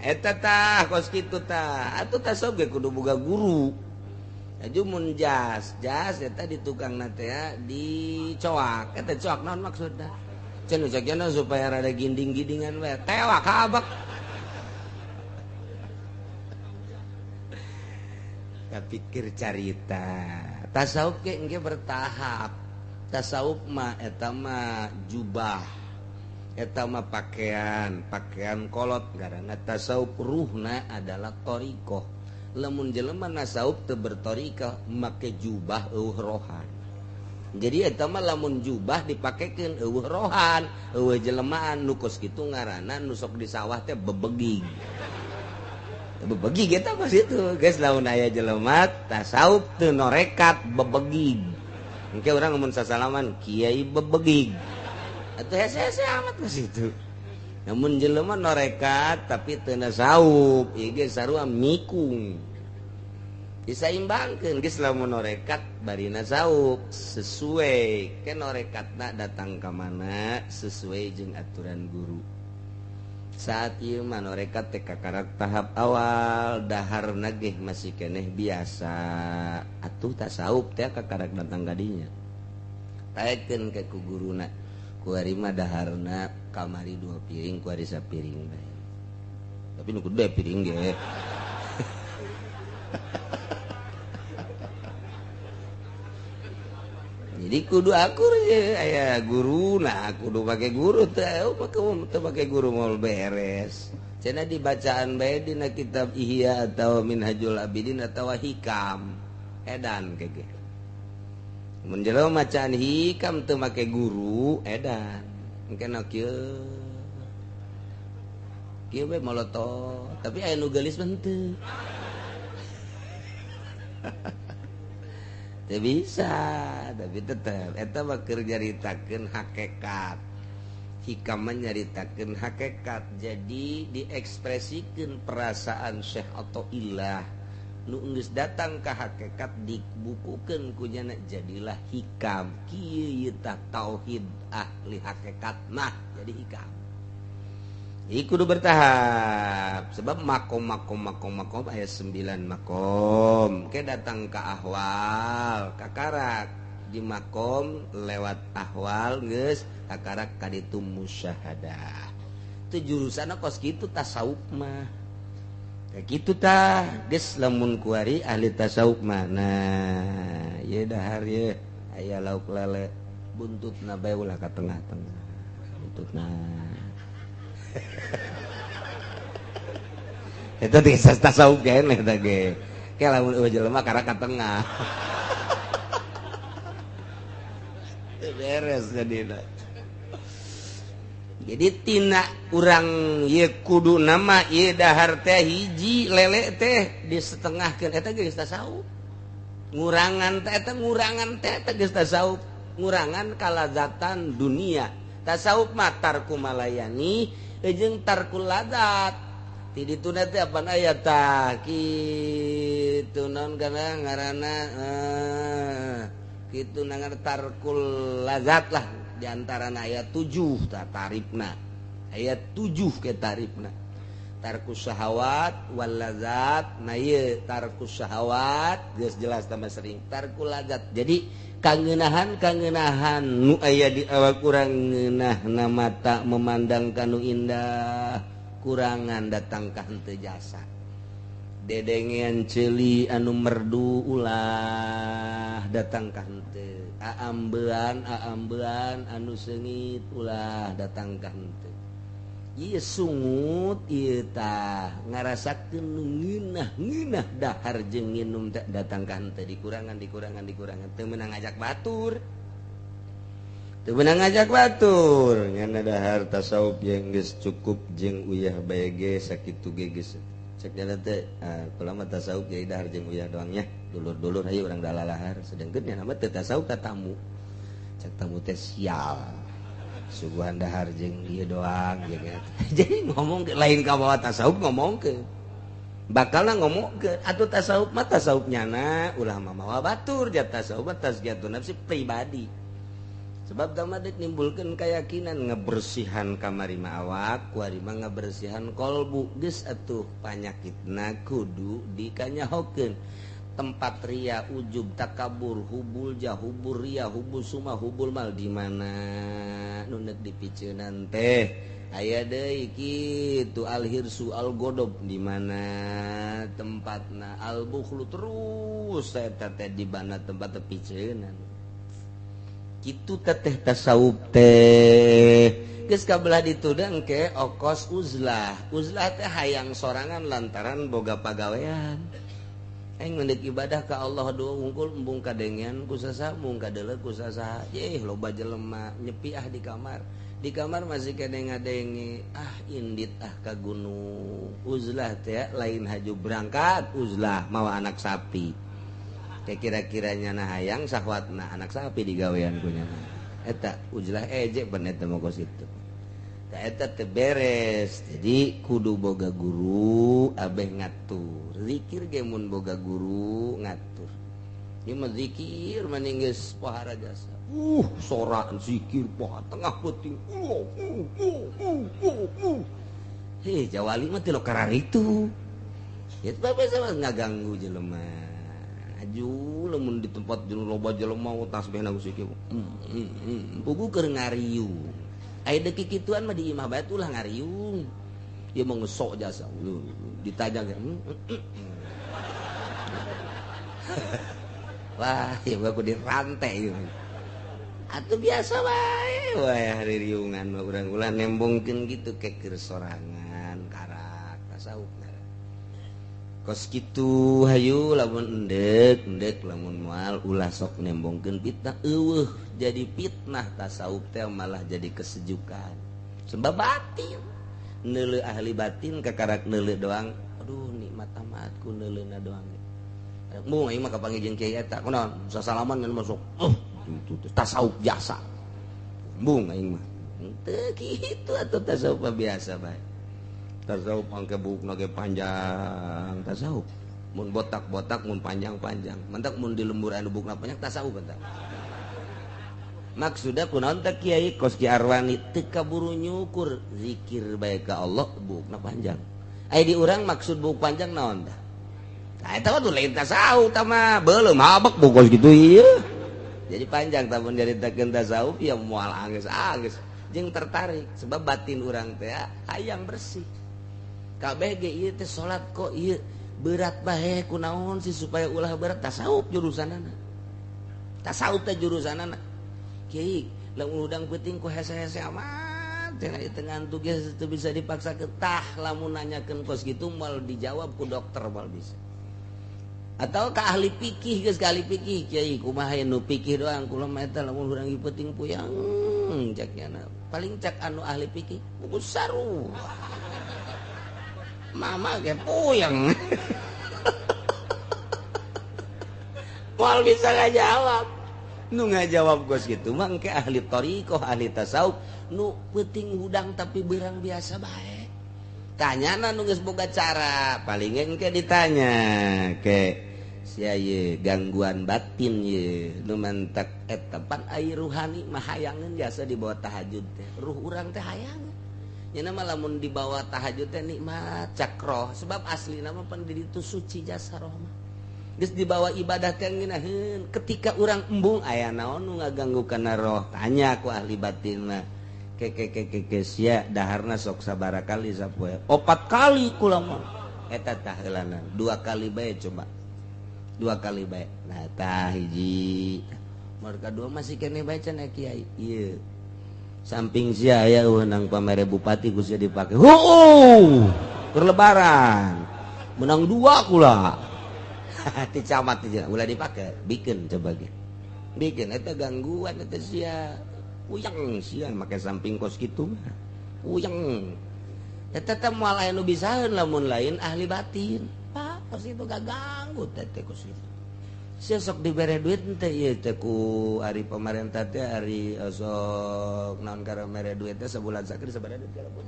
Eta tah kos kitu tah. Atuh tasawuf ge kudu boga guru. Aju mun jas, jas eta di tukangna teh dicoak. Eta coak naon maksudna? Cenah cek supaya rada ginding-gindingan we. Tewak kabak. Kapikir carita. Tasawuf ge engke bertahap. Tasawuf mah eta mah jubah. Eta mah pakaian, pakaian kolot karena tasawuf ruhna adalah thariqah. Lamun jelema nasawuf teu berthariqah make jubah eueuh rohan. Jadi eta mah lamun jubah dipakekeun eueuh rohan, eueuh jelemaan nu kos kitu ngaranna nu sok di sawah teh bebegig. Bebegig eta mah situ, geus lamun aya jelema tasawuf teu norekat bebegig. Engke urang mun sasalaman kiai bebegig. Atuh hese-hese amat ka situ. Namun jelema norekat tapi teu nasawuf, ieu ge sarua mikung. Disaimbangkeun geus lamun norekat bari nasawuf sesuai ke norekatna datang ka mana sesuai jeung aturan guru. Saat ieu mah norekat teh kakarak tahap awal daharna ge masih keneh biasa. Atuh tasawuf teh kakarak datang ka dinya. Taekeun ka ku guruna. Kuari mah daharna kamari 2 piring kuari sapiring bae. Tapi nu kudu piring ge. Jadi kudu akur je aya guru nah kudu pake guru teh teu pake guru moal beres. Cenah dibacaan bae dina kitab Ihya atau Minhajul Abidin atau Hikam. Edan kege. Mun jelema macaan hikam teu make guru edan. Engke na kieu. Kieu we molotot, tapi aya nu geulis mah henteu. Teu bisa, tapi tetep eta mah keur nyaritakeun hakikat. Hikam mah nyaritakeun hakikat. Jadi diekspresikeun perasaan Syekh Athaillah nu geus datang ka hakikat dibukukeun ku nyana jadilah hikam. Kieu ieu tah tauhid ahli hakikat mah jadi hikam. Ieu kudu bertahap sebab makom makom makom makom aya 9 makom. Ke datang ka ahwal kakarak di makom lewat ahwal geus kakarak ka ditu musyahadah. Teu jurusanna kos kitu tasawuf mah. Kayak gitu tah geus lamun kuari ahli tasawuf mah. Nah, ieu dahar ieu aya lauk lele buntutna bae ulah ka tengah-tengah. Buntutna. Eta teh tasawuf keneh eta ge. Ke lamun eueuh jelema karak ka tengah. Beres jadina. Jadi tina urang ye kudu nama ye dahar teh hiji lele teh disetengahkeun eta geus tasawuf. Ngurangan teh eta ngurangan teh eta geus tasawuf. Ngurangan kalazatan dunia. Tasawuf mah tarku malayani jeung tarkul ladzat. Ti dituna teh apaan aya tah kitu naon kana ngaranna kitu nangar tarkul ladzat lah. Di antara ayat 7 ta tarifna ayat 7 ke tarifna tarkus syahwat wal ladzat. Nah ieu tarkus syahwat geus jelas tambah sering tarkul ladzat. Jadi kangenahan-kangenahan nu aya di awak urang ngeunahna mata memandang kanu indah kurangan datang ka henteu jasa dedengean ceuli anu merdu ulah datang ka henteu aambean aambean anu seungit ulah datang ka henteu. Ieu sungut ieu tah ngarasakeun nu ngeunah-ngeunah dahar jeung nginum teh datang ka henteu dikurangan dikurangan dikurangan teu meunang ngajak batur. Teu meunang ngajak batur ngan dahar tasawuf yang geus cukup jeung uyah bae ge sakitu ge geus. Cek nyana teh kula mah tasawuf jadi dahar jeung uyah doang nya. Dulur-dulur hayu urang dalalahar sedengkeun nya mah teu tasawuf ka tamu. Cek tamu teh sial. Suguhan dahar jeung ieu doang jeung eta. Jadi ngomong lain ka bawa tasawuf ngomongkeun. Bakalna ngomongkeun atuh tasawuf mah tasawuf nyana ulah mah mawa batur ja tasawuf mah tazkiyatun nafsi pribadi. Sebab tama dek nimbulkeun keyakinan ngebersihan kamari mah awak, kuari mah ngebersihan kolbu geus atuh panyakitna kudu dikanyahokeun. Tempat ria, ujub, takabur, hubul jah, hubur ria, hubul suma, hubul mal di mana nu neuk dipiceunan teh. Aya deui kitu al-hirsu al-godob di mana tempatna al-bukhlu terus eta teh di mana tempat piceunan. Kitu teteh tasawuf teh. Geus kabelah ditu engke okos uzlah. Uzlah teh hayang sorangan lantaran boga pagawean. Aing mendek ibadah ka Allah doa unggul embung kadengean ku sasaha embung kadeuleu ku sasaha. Yeh loba jelema nyepi ah di kamar. Di kamar masih kene ngadenge ah indit ah ka gunung. Uzlah teh lain haju berangkat uzlah mawa anak sapi. Kayak kira-kiranya nah hayang sahwatna anak sapi digawean ku nya. Eta uzlah eje ben eta mah kos kitu. Tah eta teh beres. Jadi kudu boga guru abeh ngatur. Zikir ge mun boga guru ngatur. Ieu mah zikir mending geus pohara jasa. Sorak zikir poha tengah peuting. Heh jawali mah teu kararitu. Ya bae sama ngaganggu jelema. Aju lamun di tempat jelema loba jelema tasbihna ku zikir. Pugu keur ngariung. Aya deuk kituan mah di imah bae ulah ngariung. Ieu mah ngesok jasa. Ditajang ya. Wah, ieu mah ku dirantai ieu. Atuh biasa wae, wae hari riungan mah urang ulah nembongkeun kitu keker sorangan karak tasawuf. Kos kitu hayu lamun endek endek lamun moal ulah sok nembongkeun fitnah eueuh jadi fitnah tasawuf teh malah jadi kesejukan. Sebab batin neuleuh ahli batin kakarak neuleuh doang aduh nikmat amat ku neuleuna doang. Mung aing mah kapanggih jeung kiai eta kunaon sasalaman ngan masuk itu tasawuf biasa. Mung aing mah teu kitu atuh tasawuf biasa bae. Tasawuf angke buukna ge panjang tasawuf mun botak-botak mun panjang-panjang mentak mun di lembur anu buukna panjang tasawuf entak maksudna kunaon teh kiai kos Ki Arwani teu kaburu nyukur zikir bae ka Allah buukna panjang aya di urang maksud buuk panjang naon tah tah eta mah tuh lain tasawuf tah mah beuleum habek buuk kos kitu ieu jadi panjang tah mun nyaritakeun tasawuf ya moal anggeus-anggeus jeung tertarik sebab batin urang teh hayang bersih kabeh ge ieu teh salat kok ieu berat bae kunaon sih supaya ulah berat tasawuf jurusanana tasawuf teh jurusanana kiai lamun udang peuting ku hese-hese amat teh ieu teh ngantuk ge teu bisa dipaksa ketah lamun nanyakeun kos kitu moal dijawab ku dokter moal bisa atau ka ahli fikih geus ka ahli fikih kiai kumaha nu fikih doang kula mah eta lamun urang peuting puyang cak nyana paling cak anu ahli fikih buku saru mama ge puyeng moal bisa ngajawab nu ngajawab gos kitu mah engke ahli thariqah ahli tasawuf nu peuting hudang tapi beurang biasa bae tanyana nu geus boga cara paling engke ditanya ke sia ye gangguan batin ye nu mantak eta pan ai ruhani mah hayangeun jasa dibawa tahajud teh ruh urang teh hayangeun nya mah lamun dibawa tahajud teh nikmat cakroh sebab aslina mah pan di ditu suci jasa roh mah geus dibawa ibadah teh ngeunaheun ketika urang embung aya naon nu ngaganggu kana roh tanya ku ahli batin mah ke ke ke ke sia daharna sok sabaraha kali sapoe 4 kali kula mah eta tah heulana 2 kali bae coba 2 kali bae nah tah hiji mereka 2 masih keneh bae cenah kiai ieu samping sia aya menang pamere bupati ku sia dipake heueuh keur lebaran menang 2 kula ti camat teh ulah dipake bikeun coba ge bikeun eta gangguan eta sia puyeng sia make samping kos kitu mah puyeng eta teh moal aya nu bisaeun lamun lain ahli batin pak kos kitu gaganggu teh teh kos kitu sia sok dibere duit teh ieu teh ku ari pamarentah teh ari sok naon karena mere duit teh sebulan sakali sabaraha duit kalamun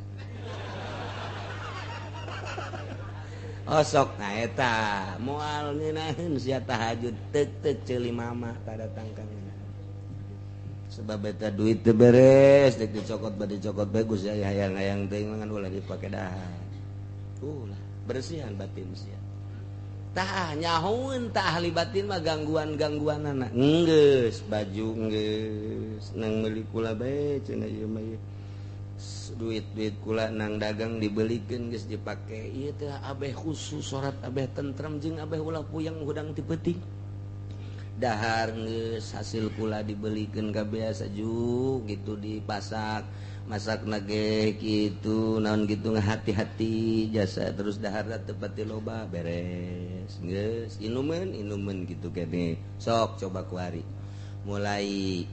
oh sok nah eta moal ngeunaheun sia tahajud teuk teuk ceuli mama tadatang ka. Sebab eta duit teu beres dek dicokot bade dicokot bagus ya hayang-hayang teuing ngan ulah dipake dahar. Ulah bersihan batin sia. Tah nyahoeun tah ahli batin mah gangguan-gangguanana. Enggeus baju enggeus nang meuli kula bae cenah ieu mah ieu. Duit-duit kula nang dagang dibelikeun geus dipake. Ieu teh abeh khusus salat abeh tentrem jeung abeh ulah puyeng hudang ti peuting. Dahar geus hasil kula dibelikeun ka biasa ju gitu dipasak masak nage gitu naon gitu ngahati-hati jasa terus dahar teu pati loba beres geus inumeun gitu kene sok coba kuari mulai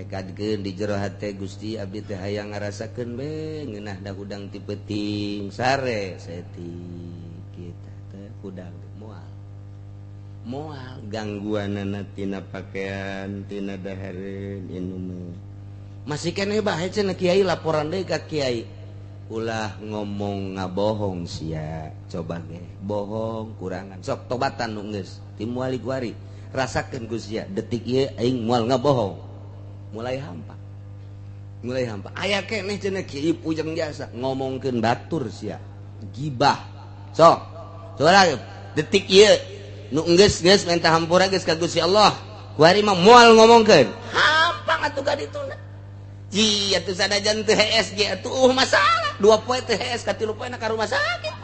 tekadkeun di jero hate Gusti abdi teh hayang ngarasakeun be ngeunah da hudang ti peuting sare saeutik kita teh hudang moal gangguanana tina pakaian tina dahareun inumeun masih keneh bae cenah kiai laporan deui ka kiai ulah ngomong ngabohong sia coba ge bohong kurangan sok tobatan nu geus timuali kuari rasakeun ku sia detik ieu aing moal ngabohong mulai hampa aya keneh cenah kiai pujeng jasa ngomongkeun batur sia gibah sok coba detik ieu nu geus geus minta hampura geus ka Gusti Allah kuari mah moal ngomongkeun hampang atuh ka dituna ji atuh sanajan teu hees ge atuh masalah dua poe teu hees ka tilu poe na ka rumah sakit.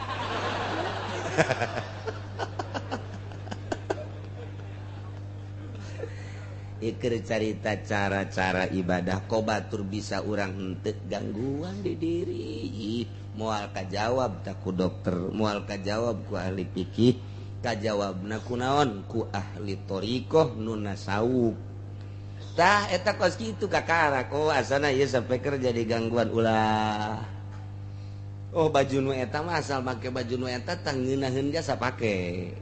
Ieu carita cara-cara ibadah kobatur bisa urang henteu gangguan di diri moal kajawab tak ku dokter moal kajawab ku ahli fikih kajawabna ku naon ku ahli thariqah nu nasawuf tah eta kos kitu kakara oh asana ieu sampai kerja di gangguan ulah oh baju nu eta mah asal make baju nu eta tah ngeunaheun jasa pake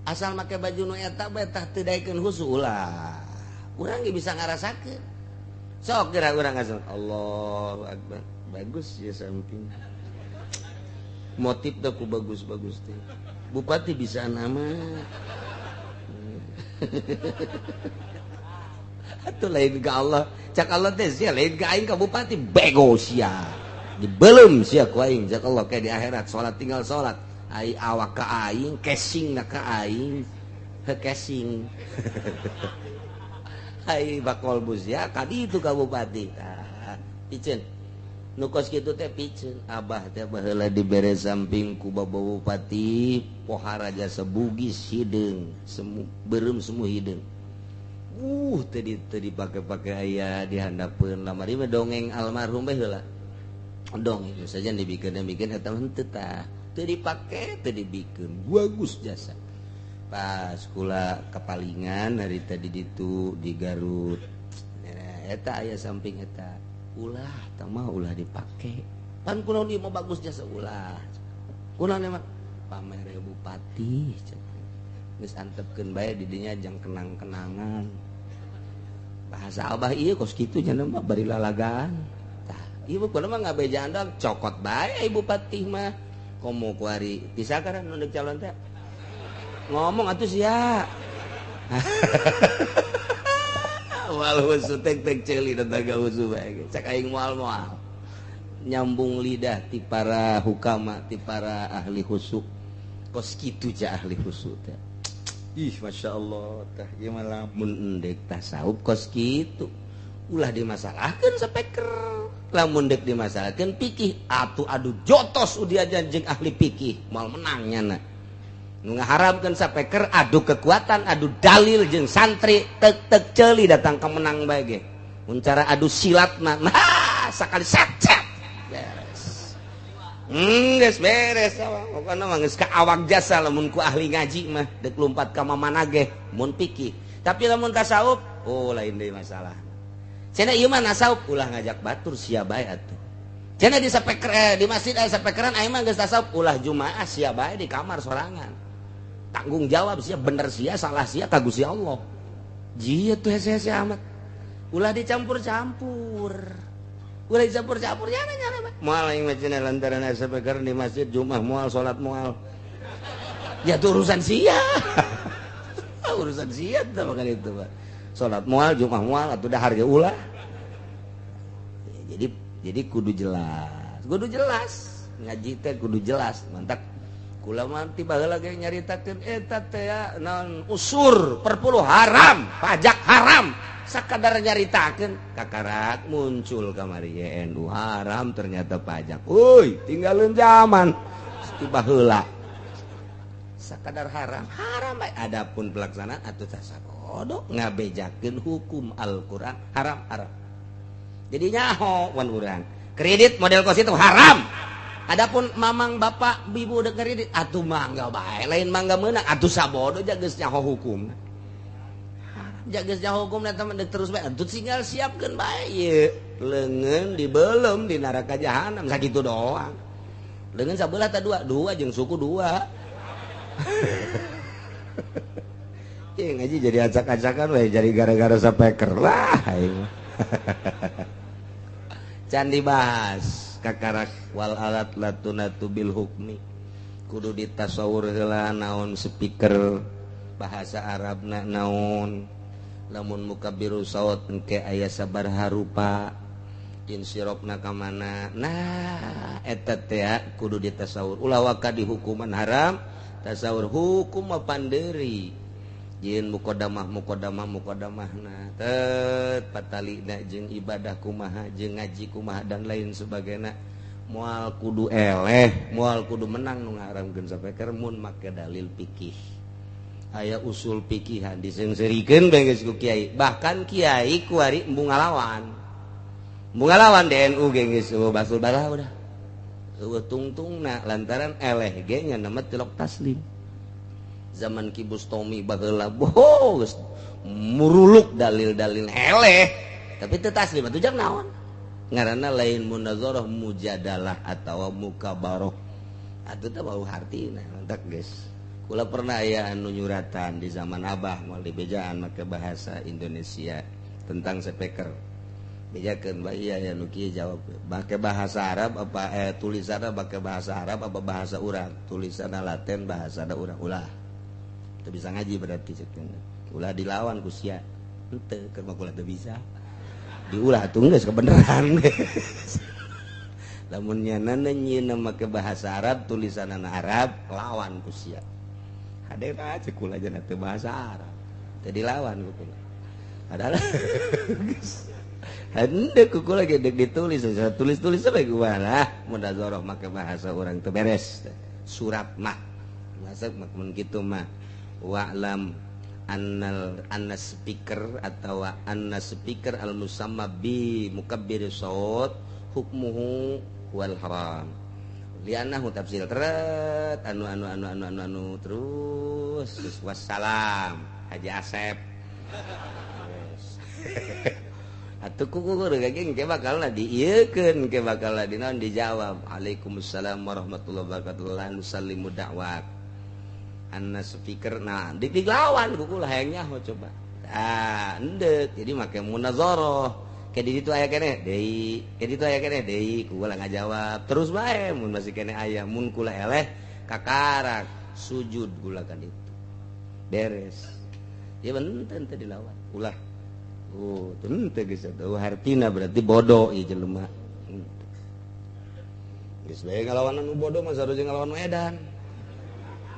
asal make baju nu eta bae tah teu daekeun khusu ulah urang ge bisa ngarasakeun sok geura urang asal Allahu akbar bagus ya samping motif teh ku bagus-bagus teh bupati bisa nama atuh lain ka Allah cak Allah teh sia lain ka aing ka bupati bego sia dibelum sia ku aing cak Allah kayak di akhirat salat tinggal salat ai awak ka aing casing na ka aing he casing ai bakol bus ya ka ditu ka bupati tah piceun nu kos kitu teh piceun abah teh baheula dibere samping ku bapak bupati pohara jasa Bugis hideung semu beureum semu hideung teu dipake-pake aya di handapeun lamari mah dongeng almarhum bae heula dongeng saja dibikeun eta mah henteu tah teu dipake teu dibikeun bagus jasa pas kula kepalingan hari tadi ditu di Garut eta aya samping eta ulah tah mah ulah dipake pan kunaon ieu mah bagus jasa ulah kunaon mah pamere bupati geus antepkeun bae di dinya jang kenang-kenangan bahasa abah ieu kos kitu nya mah bari lalagaan tah ieu kunaon mah ngabejaan doang cokot bae bupati mah komo kuari bisa kan nu deuk calon teh ngomong atuh sia wal husu tek tek ceuli tataga husu bae cak aing moal-moal nyambung lidah ti para hukama ti para ahli khusuk kos kitu ja ahli khusuk teh ih masyaallah tah ieu mah lamun endek tasawuf kos kitu ulah dimasalahkeun sapeker lamun dek dimasalahkeun pikih atuh adu jotos udiajan jeung ahli pikih moal menang nyana nu ngaharamkeun sapeker adu kekuatan adu dalil jeung santri tek tek ceuli datang ka menang bae ge mun cara adu silat mah nah sakali set set beres geus beres pokona mah geus ka awak jasa lamun ku ahli ngaji mah deuk lumpat ka mamana ge mun pikih tapi lamun tasawuf oh lain deui masalah cenah ieu mah nasawuf ulah ngajak batur sia bae atuh cenah di sapeker di masjid aya sapekeran aing mah geus tasawuf ulah jumaah sia bae di kamar sorangan tanggung jawab sia bener sia salah sia ka Gusti Allah jieu tuh hese-hese amat ulah dicampur-campur ulah dicampur-campur nyana-nyana bae moal aing mah cenah lantaran aya sapekeran di masjid jumaah moal salat moal ya tuh urusan sia urusan sia tah makan itu Pak. Salat moal, Jumat moal atuh dahar ge ulah. Jadi kudu jelas. Kudu jelas. Ngaji teh kudu jelas. Mantak kula mah ti baheula ge nyaritakeun eta teh naon usur perpuluh haram, pajak haram. Sakadar nyaritakeun kakarak muncul kamari NU haram ternyata pajak. Euy, tinggalin zaman ti baheula. Sakadar haram, haram bae. Adapun pelaksanaan atuh sasakodo ngabejakeun hukum Al-Qur'an haram haram. Jadi nyaho wan urang. Kredit model kos itu haram. Adapun mamang bapak ibu udah kredit atuh mangga bae, lain mangga meunang atuh sabodo geus nyaho hukum. Haram geus nyaho hukumna teh deuk terus bae atuh tinggal siapkeun bae ieu. Leungeun dibelem di neraka jahanam sakitu doang. Leungeun sabelah teh dua, dua jeung suku dua. Ya ngaji jadi acak-acakan we jadi gara-gara sapeker lah aing. Can dibahas kakarak wal alat latunatu bil hukmi. Kudu ditasawur heula naon speaker bahasa Arabna naon. Lamun mukabbiru saut engke aya sabaraha rupa insirofna ka mana. Nah eta teh kudu ditasawur. Ulah waka di hukuman haram tasawur hukum panderi jin muqaddamah muqaddamah muqaddamahna tet patalina jeung ibadah kumaha jeung ngaji kumaha dan lain sebagainya. Moal kudu eleh moal kudu menang nu ngaramkeun sapeker mun make dalil fikih. Aya usul fikihan diseungseurikeun bae geus ku kiai, bahkan kiai kuari embung ngalawan. Embung ngalawan DNU ge geus basul balah udah. Eueuh tungtungna lantaran eleh ge nya nama tilok taslim. Zaman Ki Bustomi baheula boh geus muruluk dalil-dalil eleh tapi teu taslim atuh jang naon. Ngaranna lain munazarah mujadalah atawa mukabaroh. Atuh teh bau hartina mantak geus. Kula pernah aya anu nyuratan di zaman Abah moal dibejaan make bahasa Indonesia tentang speaker. Bejakeun bae ieu aya nu kieu jawab make bahasa Arab apa tulisanna make bahasa Arab apa bahasa urang, tulisanna Latin bahasana urang ulah. Teu bisa ngaji berarti ceuk ulah dilawan ku sia. Henteu keur mah kula teu bisa. Diulah atuh geus kebenaran. Lamun nyana nyieunna make bahasa Arab tulisanna Arab lawan ku sia. Hade mah ceuk kula nya teu bahasa Arab. Teu dilawan ku kula. Padahal geus hendeuk ku kula ge deuk ditulis, tulis-tulis sampai kumaha munazarah make bahasa urang teu beres. Surat mah masuk mah mun kitu mah wa'lam annal anna speaker atau anna speaker al musamma bi mukabbir saut hukmuhu wal haram. Li'annahu tafsil teret anu anu anu anu anu anu terus wassalam Haji Asep. Atuh kuku geng ke bakalna diieukeun ke bakalna dinaon dijawab waalaikumsalam warahmatullahi wabarakatuh la nusallimu da'wat. Anna speaker nah dik lawan kuku lah hayang nyaho coba. Ah endek jadi make munazarah. Ke di ditu aya keneh deui, ke ditu aya keneh deui kula ngajawab terus bae mun masih keneh aya mun kula eleh kakarak sujud kula kan itu. Beres. Ya benten teh dilawan ulah. Oh, teu geus atuh hartina berarti bodoh ieu jelema. Geus bae ngalawan anu bodoh mah sarua jeung ngalawan nu edan.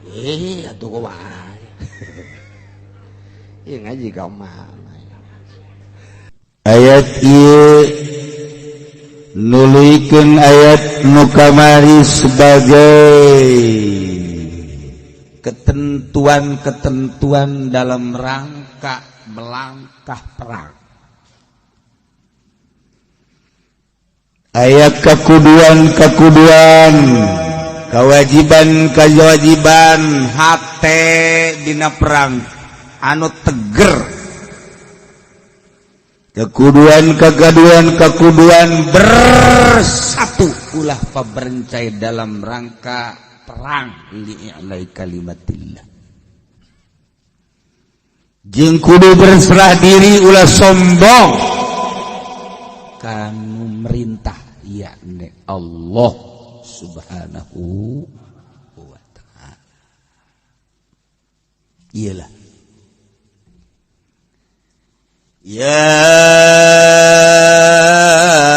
Ih, atuh kumaha. Ieu ngaji ka mana. Ayat ieu nuluykeun ayat nu kamari sebagai ketentuan-ketentuan dalam rangka melangkah perang. Ayat kekuduan-kekuduan, kewajiban-kewajiban hate dina perang anu teger. Kekuduan kekaduan kekuduan bersatu ulah paberencai dalam rangka perang li'ilai kalimatillah. Jeung kudu berserah diri ulah sombong kanu merintah yakni Allah Subhanahu wa ta'ala. Iyalah Ya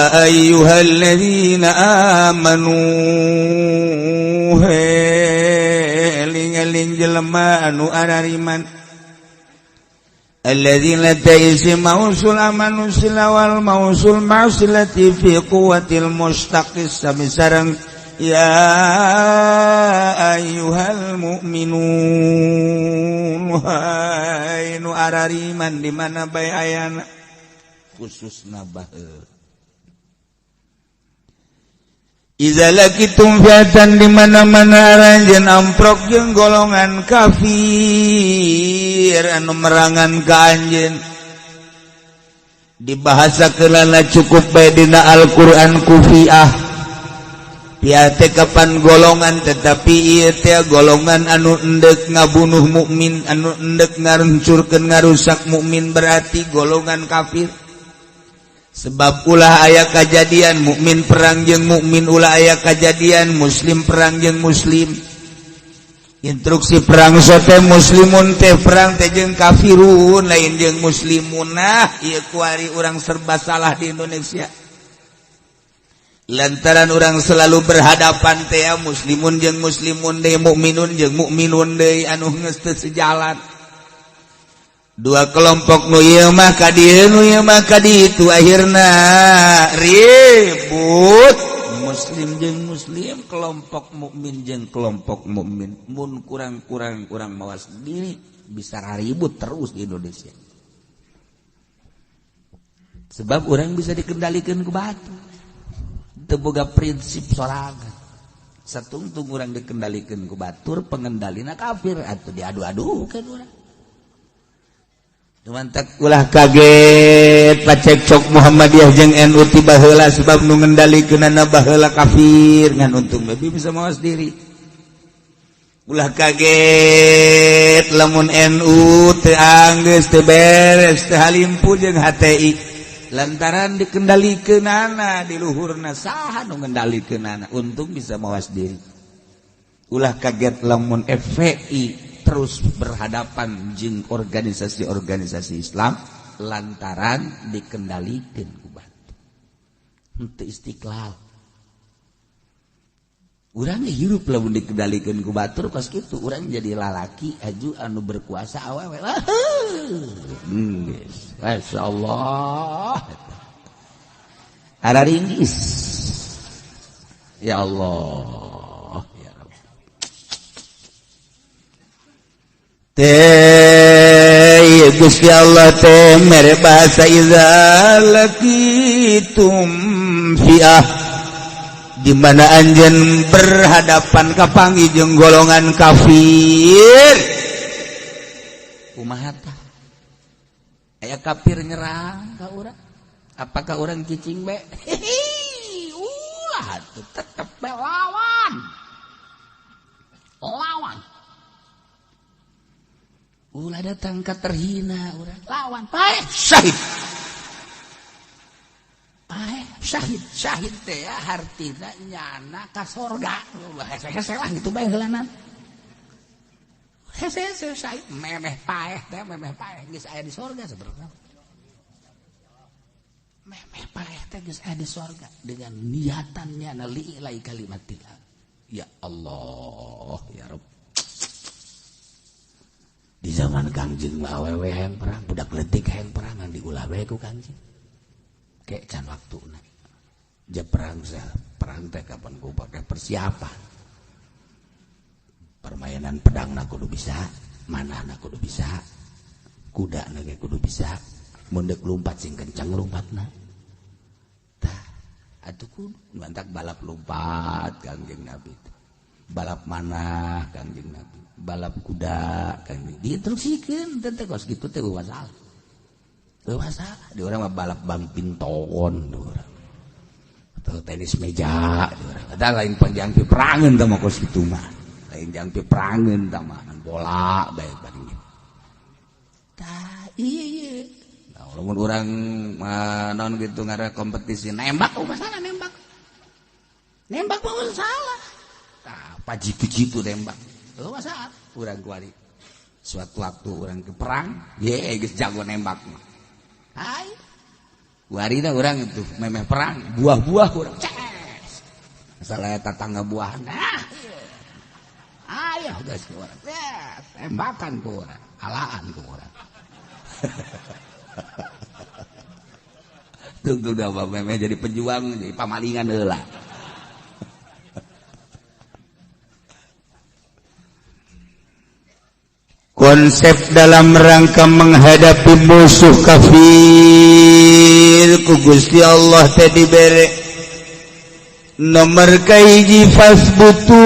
ayyuhalladzina amanu eling-eling jelema anu arariman alladzina ta'isi mausul amanu silawal mausul ma'silati fi quwwatil mustaqis sami sareng ya ayyuhal mu'minun hai nu arariman di mana bae ayana khususna baheula iza lakitum fiatan di mana-mana aranjeun amprok jeung golongan kafir anu merangan ka anjeun dibahasa keulana cukup bae dina Al-Qur'an kufiah piate kapan golongan tetapi ieu teh golongan anu endek ngabunuh mukmin anu endek ngaruncurkeun ngarusak mukmin berarti golongan kafir. Sebab ulah aya kajadian mukmin perang jeung mukmin, ulah aya kajadian muslim perang jeung muslim. Instruksi perang sote muslimun teh perang teh jeung kafirun lain jeung muslimun. Nah ieu kuari urang serba salah di Indonesia. Lantaran orang selalu berhadapan teh muslimun jeung muslimun deui, mukminun jeung mukminun deui anu geus teu sejalan. Dua kelompok nu ieu mah ka dieu nu ieu mah ka ditu akhirna ribut. Muslim jeung muslim, kelompok mukmin jeung kelompok mukmin. Mun kurang-kurang kurang mawas diri bisa ribut terus di Indonesia. Sebab orang bisa dikendalikan ku batu. Teu boga prinsip sorangan. Satungtung orang dikendalikan ku batur, pengendalina kafir atau diadu-adu kan urang. Mantak ulah kaget pacekcok Muhammadiyah jeung NU ti baheula sebab nu ngendalikeunana baheula kafir ngan untung bae bisa mawas diri. Ulah kaget lamun NU teu anggeus teu beres teu halimpu jeung HTI lantaran dikendalikeunana di luhurna saha nu ngendalikeunana untung bisa mawas diri. Ulah kaget lamun FPI terus berhadapan jeung organisasi-organisasi Islam lantaran dikendalikan ku batu henteu istiqlal. Urang hirup lamun dikendalikan ku batur kos kitu urang jadi lalaki aju anu berkuasa awewe. Geus masyaallah araringgis ya Allah ya Rabb. Teh Gusti Allah teh mere bahasa iza laqitum fi'ah di mana anjeun berhadapan kapanggih jeung golongan kafir. Kumaha tah aya kafir nyerang ka urang, apakah urang cicing bae? Ulah atuh tetep bae lawan lawan. Ulah datang ka terhina urang lawan paeh syahid. Paeh syahid syahid teh ya hartina nyana ka sorga. Hese-hese lah gitu bae heulanan. Hese-hese syahid memeh paeh teh memeh paeh geus aya di sorga sebenarnya. Memeh paeh teh geus aya di sorga dengan niatannya na li'ilai kalimatillah. Ya Allah ya Rabb. Di zaman Kangjeng mah awewe hayang perang, budak leutik hayang perang ngan diulah bae ku Kangjeng. Kek can waktuna. Ja perang saya, perang teh kapan ku pakai persiapan. Permainan pedang na kudu bisa, manah na kudu bisa, kuda na ge kudu bisa, mun deuk lumpat sing kencang lompatna. Tah, atuh kudu mantak balap lompat Kangjeng Nabi teh. Balap manah Kangjeng Nabi, balap kuda Kangjeng diinstruksikeun teh kos kitu teh masalah. Teu masalah, di urang mah balap badminton di urang. Atau tenis meja di urang. Ada lain panjang peperangan tah mah kos kitu mah. Lain jang peperangan tah mah bola bae banding. Tah iya iya. Nah, lamun urang naon gitu ngara kompetisi nembak oh masalah nembak. Nembak mah salah. Tah pajitu-jitu nembak. Oh masalah urang kuari. Suatu waktu urang ke perang, ye geus jago nembak mah. Hai. Warina urang itu memeh perang, buah-buah urang. Ces. Masalah tetangga buah. Nah. Ayo guys ke urang. Ya, tembakan ke urang, alaan ke urang. Tunggu dah memeh jadi pejuang, jadi pamalingan heula. Konsep dalam rangka menghadapi musuh kafir ku Gusti Allah teh dibere nomor kahiji fasbutu,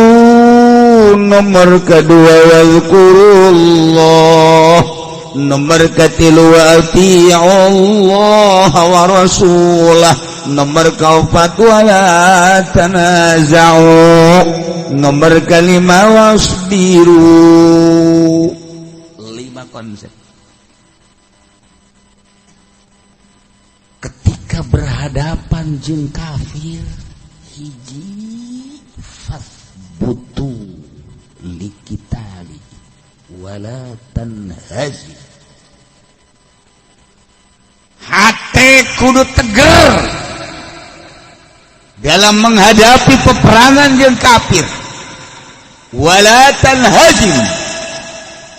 nomor kedua wazkurullah, nomor katilu wa ati'ullah wa rasulah, nomor kaopat wala tanaza'u, nomor kalima wasbiru. Lima konsep. Ketika berhadapan jeung kafir, hiji fasbutu likitali wala tanhazi. Hate kudu teger dalam menghadapi peperangan jeung kafir. Wala tanhazim,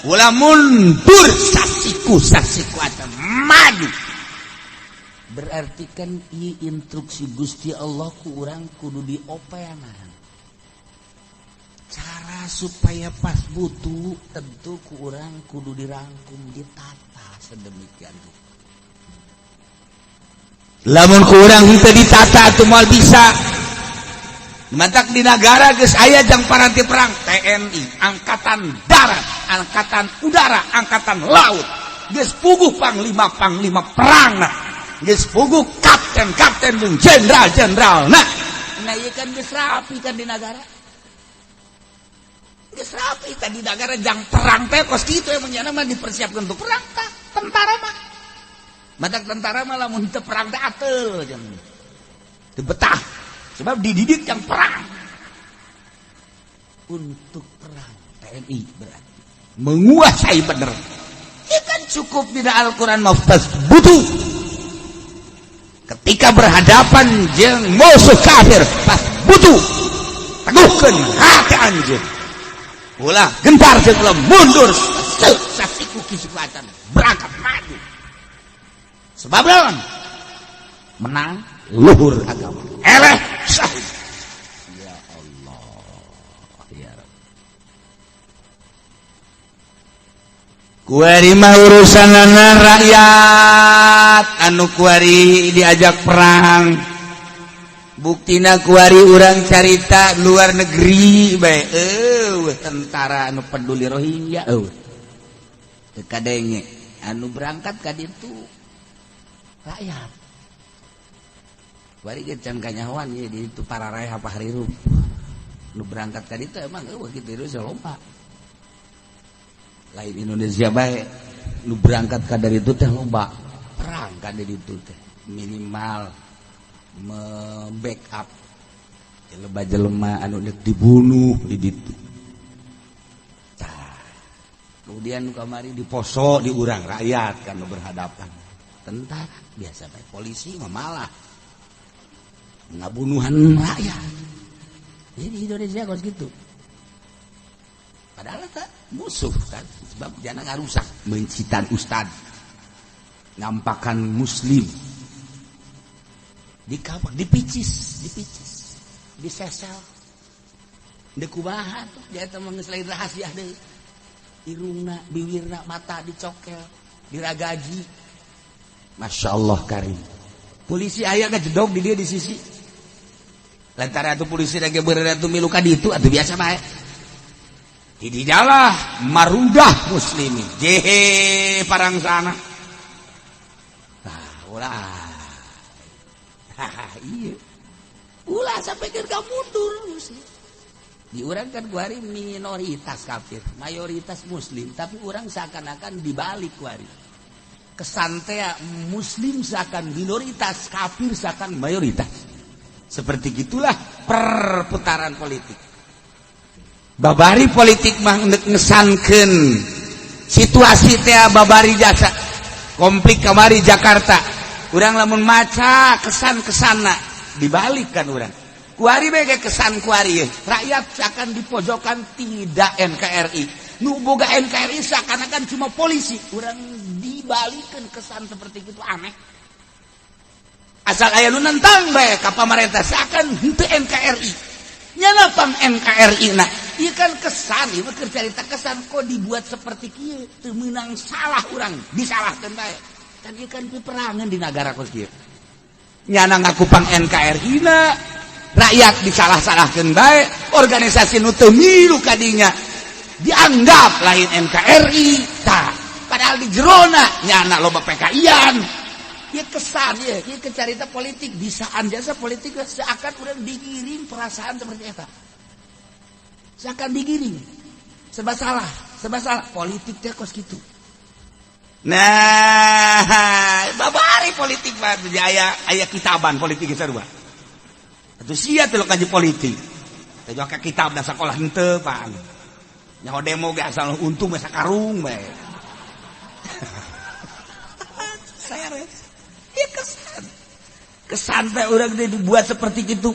ulah mundur sasiku sasiku atau maju. Berarti kan ieu instruksi Gusti Allah ku urang kudu diopeanan. Cara supaya pas butuh tentu ku urang kudu dirangkum, ditata sedemikian rupa. Lamun ku urang henteu ditata atuh moal bisa. Mantak di nagara geus aya jang paranti perang TNI, Angkatan Darat, Angkatan Udara, Angkatan Laut. Geus puguh panglima-panglima perangna. Geus puguh kapten-kapten jeung jenderal-jenderalna. Nah ieu kan geus rapi kan di nagara. Geus rapi kan di nagara jang perang teh kos kitu emang nya mah dipersiapkeun untuk perang tah tentara mah. Mantak tentara mah lamun teu perang teh ateul jeung teu betah. Sebab dididik yang perang. Untuk perang TNI berarti menguasai bener. Ini kan cukup di Al-Quran maftas butuh. Ketika berhadapan jeung musuh kafir, pas butuh teguhkeun hati anjeun. Ulah gentar jeung ulah mundur sasiku kisukatan berangkat maju. Sebab lawan menang luhur agama. Eleh syahid. Ya Allah, ya Rabb. Kuari mah urusanana rakyat anu kuari diajak perang. Buktina kuari urang carita luar negeri bae. Eueuh tentara anu peduli Rohingya eueuh. Teu kadenge anu berangkat ka ditu rakyat. Bari ge can kanyahoan ye di ditu para raya apa harirup. Nu berangkat ka ditu emang eueuh kitu Indonesia loba. Lain Indonesia bae nu berangkat ka dari itu teh loba. Perang ka dari itu teh minimal me-backup jelema-jelema anu deuk dibunuh di ditu. Tah. Kemudian kamari diposo di urang rakyat kan nu berhadapan. Tentara biasa bae, polisi mah malah ngabunuhan rakyat. Jadi Indonesia kos gitu. Padahal tak musuh kan, sebab jangan ngarusak mencitan ustad, ngampakan muslim, dikapak, dipicis, dipicis, disesel, dikubaha tuh dia teh mah geus lain rahasia deui. Irungna, biwirna, mata dicokel, diragaji. Masya Allah karim. Polisi aya ngajedog di dia di sisi. Lantaran atuh polisi lagi beureuh atuh milu ka ditu atuh biasa bae. Dididalah marudah muslimin. Jehe parang sana. Tah ulah. Haha ieu. Ulah sampai keur ka mundur muslim. Di urang kan kuari minoritas kafir, mayoritas muslim, tapi urang seakan-akan dibalik kuari. Kesan teh muslim seakan minoritas, kafir seakan mayoritas. Seperti gitulah perputaran politik. Babari politik mah ngesankeun situasi teh babari jasa. Konflik kamari Jakarta. Urang lamun maca kesan-kesana dibalikkan urang. Kuari bae kesan kuari rakyat seakan dipojokan tidak NKRI. Nu boga NKRI seakan-akan cuma polisi. Urang dibalikan kesan seperti itu aneh. Asal aya nu nentang bae ka pamarentah seakan henteu NKRI. Nyana pang NKRI na. Ieu kan kesan, ieu mah keur carita kesan kok dibuat seperti kieu, teu meunang salah urang, disalahkeun bae. Kan ieu kan peperangan di nagara kos kieu. Nyana ngaku pang NKRI na. Rakyat disalah-salahkan bae, organisasi nu teu milu kadinya dianggap lain NKRI tah, padahal di jerona nyana loba PKI-an. Ieu kesan ieu, ieu kecarita politik bisaan jasa politik seakan urang digiring perasaan seperti eta. Seakan digiring. Serba salah politik teh kos kitu. Nah, babari politik mah aya aya kitaban politik sarua. Atuh sia teh kaji politik. Teh ka kitab da sakolah henteu pan. Nyaho demo ge asal untung we sakarung bae. Seres. Ieu kesan. Kesan teh urang teh dibuat seperti itu.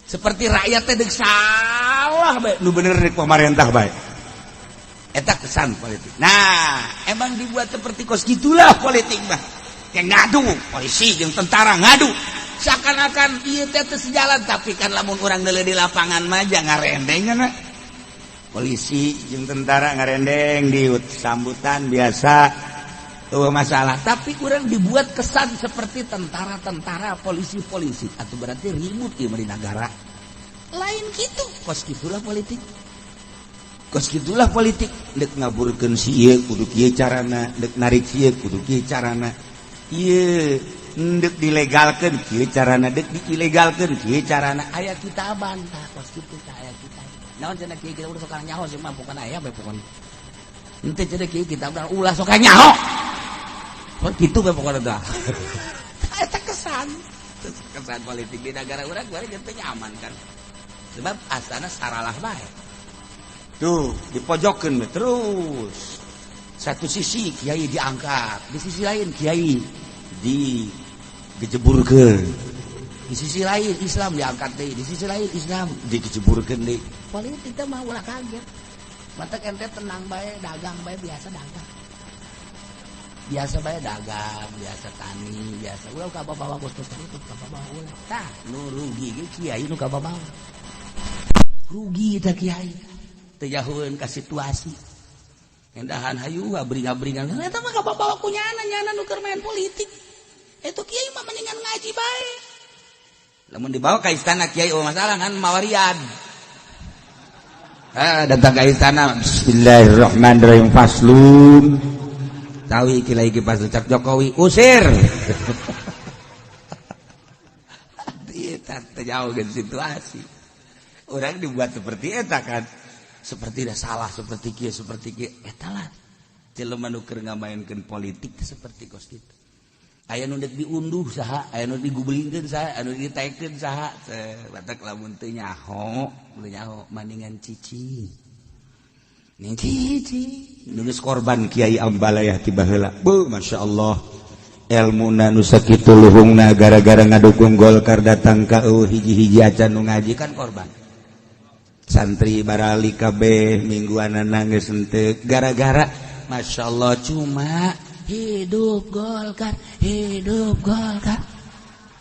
Seperti rakyat teh deuk salah bae nu bener rek pamarentah bae. Eta kesan politik. Nah, emang dibuat seperti kos gitulah politik mah. Yang ngadu, polisi jeung tentara ngadu. Seakan-akan ieu teh teu sejalan, tapi kan lamun urang deuleu di lapangan mah jangan ngarendeng kan. Polisi jeung tentara ngarendeng di sambutan biasa eueuh masalah, tapi kurang dibuat kesan seperti tentara-tentara, polisi-polisi atau berarti ribut ieu mah di nagara. Lain gitu, kos gitulah politik. Kos gitulah politik, deuk ngaburkeun si ieu kudu kieu carana, deuk narik si ieu kudu kieu carana. Ieu ndek dilegalkan kieu carana, dek diilegalkeun kieu carana, aya kitaban tah kos kitu tah aya kitab. Naon cenah kieu kita udah sok nyaho sih mah pokona aya bae pokona. Henteu cenah kieu kitab ulah sok nyaho. Kok kitu bae pokona tah. Eta kesan. Kesan politik di negara urang kuari teu nyaman kan. Sebab asana saralah bae. Tuh dipojokkeun terus. Satu sisi kiai diangkat, di sisi lain kiai di dijeburkeun, di sisi lain Islam diangkat deui, di sisi lain Islam dijeburkeun deui. Politik teh mah ulah kaget. Matak ente tenang bae, dagang bae biasa dagang. Biasa bae dagang, biasa tani, biasa ulah ka bawa kos-kos itu ka bawa ulah. Tah, nu rugi ge kiai nu ka bawa. Rugi teh kiai. Teu jahueun ka situasi. Endahan hayu abring-abringan. Eta mah ka bawa ku nyana, nyana nu keur main politik. Itu kiai mah mendingan ngaji bae. Lamun dibawa ke istana kiai oh masalah kan mawarian. Ah, datang ke istana, bismillahirrahmanirrahim faslun. Tahu iki lagi pas cak Jokowi usir. Eta jauh ke situasi. Orang dibuat seperti eta kan. Seperti dah salah seperti kieu seperti kieu eta lah. Jelema nu keur ngamaenkeun politik seperti kos kitu. Aya nu deuk diunduh saha, aya nu digubelingkeun saha, anu ditaekeun saha. Batak lamun teu nyaho, teu nyaho maningan cicing. Ning cicing, nu geus korban Kiai Ambalayah ti baheula. Beuh, masyaallah. Elmuna nu sakitu luhungna gara-gara ngadukung Golkar datang ka eueuh hiji-hiji acan nu ngaji kan korban. Santri barali kabeh mingguanana geus henteu gara-gara masyaallah cuma hidup Golkar, hidup Golkar.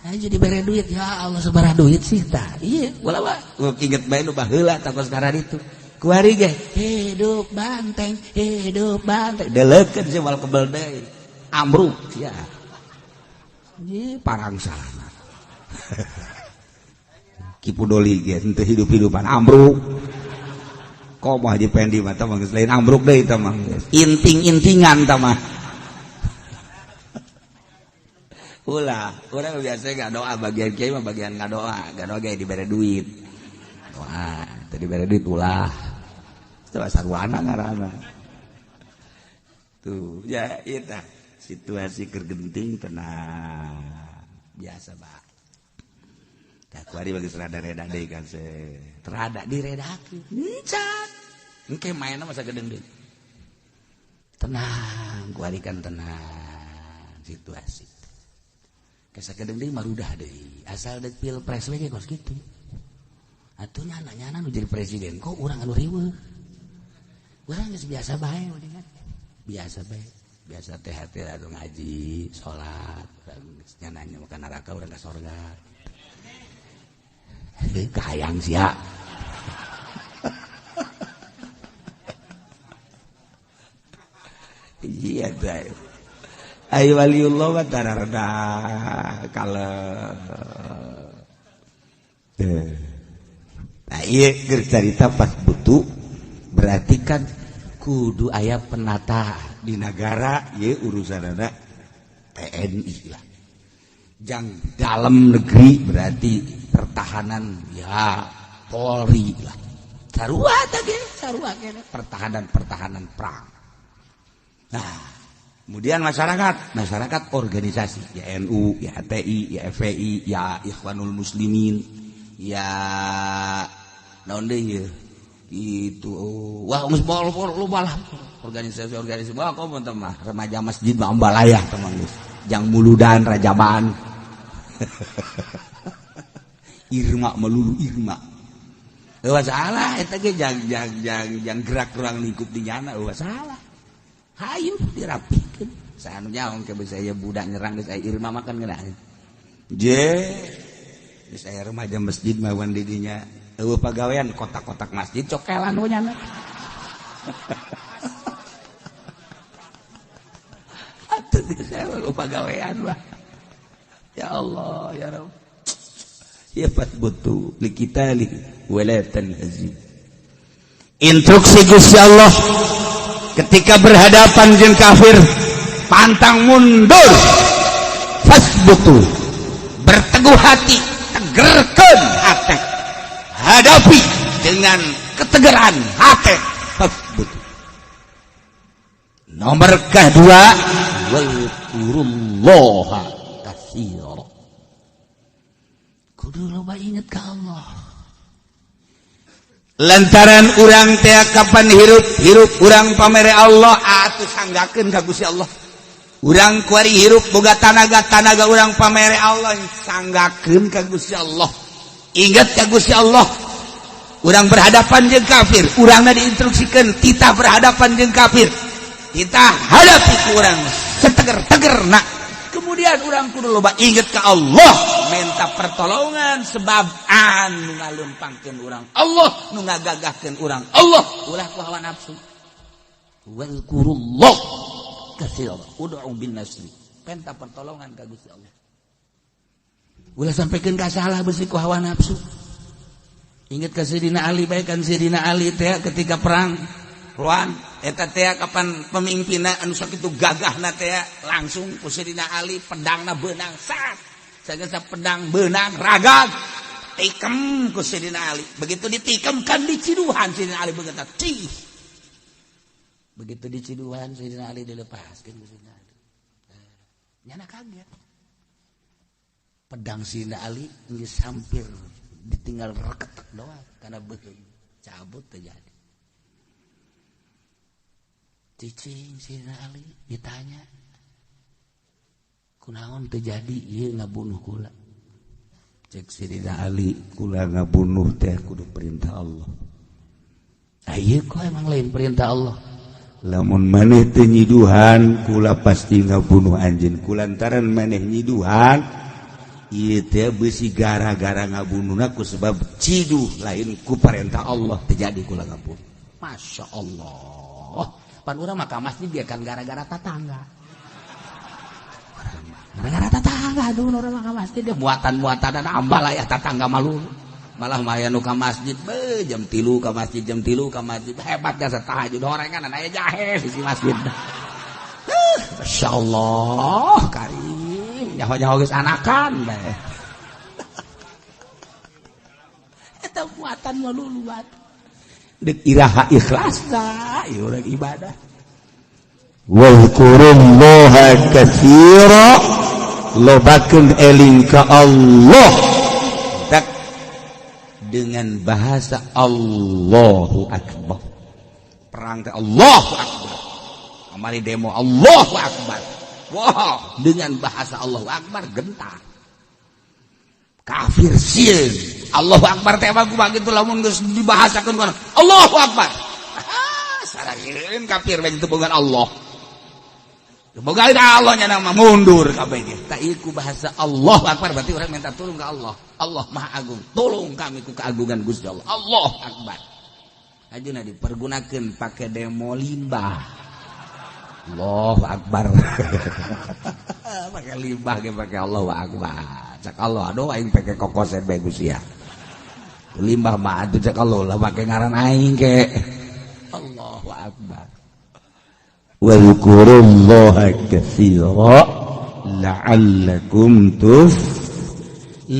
Nah, jadi bere duit ya Allah sabaraha duit sih tah. Iya, ulah mah inget bae nu baheula tah kos karar itu. Kuari ge hidup banteng, hidup banteng. Deleukeun sih moal kebel deui. Ambruk sia. Ieu parang salana. Kipu Doli ge henteu hidup-hidupan ambruk. Komo Haji Pendi mah tah mah geus lain ambruk deui tah mah. Inting-intingan tah mah. Ulah, orang biasa nggak doa bagian kiai mah bagian nggak doa kayak diberi duit. Doa, tadi diberi duit ulah. Itu sarwana ngaranna. Tuh, ya itu situasi kergenting tenang. Biasa, Pak. Tah kuari bagi serada reda deui kan se. Terada diredakeun. Encan. Engke mainna masa gedeng deui. Tenang, kuari kan tenang. Situasi kasakedeung deui marudah deui asal deuk pilpres we ge kos kitu. Atuh nyana-nyana nu jadi presiden kok urang anu riweuh. Urang geus biasa bae mendingan. Biasa bae. Biasa teh hati atuh ngaji, salat, urang geus nyananya makan neraka urang ka sorga. Kahayang sia. Iya teh. Ayo waliullah mah tarareda kalem. Nah, iya keur carita pas butuh berarti kan kudu aya penata di negara ieu urusanana TNI lah. Jang dalam negeri berarti pertahanan ya Polri lah. Sarua teh ge, sarua kene pertahanan-pertahanan perang. Nah, kemudian masyarakat organisasi ya NU, ya HTI, ya FPI, ya Ikhwanul Muslimin, ya naon deui itu wah geus loba lah organisasi-organisasi wah komo teh mah remaja masjid mah ambalayah teman geus jang muludan rajaban Irma melulu Irma eueuh salah eta ge jang jang jang jang gerak ruang lingkup di nyana eueuh salah hayu dirapikeun saanu nyaong ke geus aya budak nyerang geus aya Irma makan geuna je geus aya remaja masjid mah wan di dinya eueuh pagawean kotak-kotak masjid cokelan we nyana. Atuh geus aya pagawean mah. Ya Allah ya Rabb. Ya fatbutu likitali wala tanhazim. Instruksi Gusti Allah ketika berhadapan jeung kafir pantang mundur. Fasbutu, berteguh hati, tegerkeun hati. Hadapi dengan ketegaran hati. Fasbutu. Nomor kedua, wazkurullaha katsira. Kudu loba inget ka Allah. Lantaran urang teh kapan hirup urang pamere Allah atuh sanggakeun ka Gusti Allah. Urang kuari hirup boga tanaga urang pamere Allah sanggakeun ka Gusti Allah. Ingat ka Gusti Allah. Urang berhadapan jeung kafir, urangna diinstruksikeun titah berhadapan jeung kafir. Titah hadapi ku urang seteger-tegerna. Kemudian urang kudu loba inget ka Allah, minta pertolongan sebab anu ngalempangkeun urang Allah, nu ngagagahkeun urang Allah, ulah ku hawa nafsu. Wazkurullah katsira, ud'u bin nasri. Minta pertolongan ka Gusti Allah. Ulah sampaikan ka salah beusi ku hawa nafsu. Ingat ka Sayyidina Ali bae kan Sayyidina Ali teh ketika perang Ruan eta teh kapan pemimpinna anu sakitu gagahna teh langsung ku Sayyidina Ali pedangna beunang sat. Sagesa pedang beunang ragag tikem ku Sayyidina Ali. Begitu ditikem kan diciduhan Sayyidina Ali begitu cih. Begitu diciduhan Sayyidina Ali dilepaskeun ku Sayyidina Ali. Nyana kaget. Pedang Sayyidina Ali geus hampir ditinggal reketek doang karena beuheung cabut terjadi. Cicing Sayyidina Ali ditanya, kunaon terjadi ieu ngabunuh kula? Cek Sayyidina Ali, kula ngabunuh teh kudu perintah Allah. Ieu kok emang lain perintah Allah? Lamun maneh teu nyiduhan kula pasti ngabunuh anjeun. Kulantaran maneh nyiduhan ieu teh beusi gara-gara ngabunuhna ku sebab ciduh lain ku perintah Allah terjadi kula ngabunuh. Masya Allah. Pan urang mah ka masjid dia kan gara-gara tatangga. Gara-gara tatangga dulu urang mah ka masjid dia muatan-muatan ambal aya tatangga malu. Malah maya nu ka masjid be jam 3 ka masjid jam 3 ka masjid hebat jasa tahajud horengan aya jahe di masjid. Masya Allah karim nyaho-nyaho geus anakan bae. Eta muatan malulu bat. Deuk iraha ikhlasna ieu urang ibadah. Wazkurullaha katsira, lobakeun eling ka Allah. Tak dengan bahasa Allahu Akbar. Perang teh Allahu Akbar. Kamari demo Allahu Akbar. Wow, dengan bahasa Allahu Akbar gentar. Kafir sieun. Allahu Akbar teh mah kumaha kitu lamun geus dibahasakeun kana Allahu Akbar. Sarangieun kafir bae teu boga Allah. Boga Allah nya mah mundur kabeh ge. Tah ieu ku bahasa Allahu Akbar berarti urang minta tolong ka Allah. Allah Maha Agung. Tolong kami ku keagungan Gusti Allah. Allah Akbar. Ajeuna dipergunakeun pake demo limbah. Allahu Akbar. Pakai limbah ge pake Allahu Akbar. Cak Allah, aduh aing pake kokosen bae Gusti ya. Limbah mah atuh cak Allah lah pake ngaran aing ke. Allahu Akbar. Wadhkurullaha katsira la'allakum tuflihun.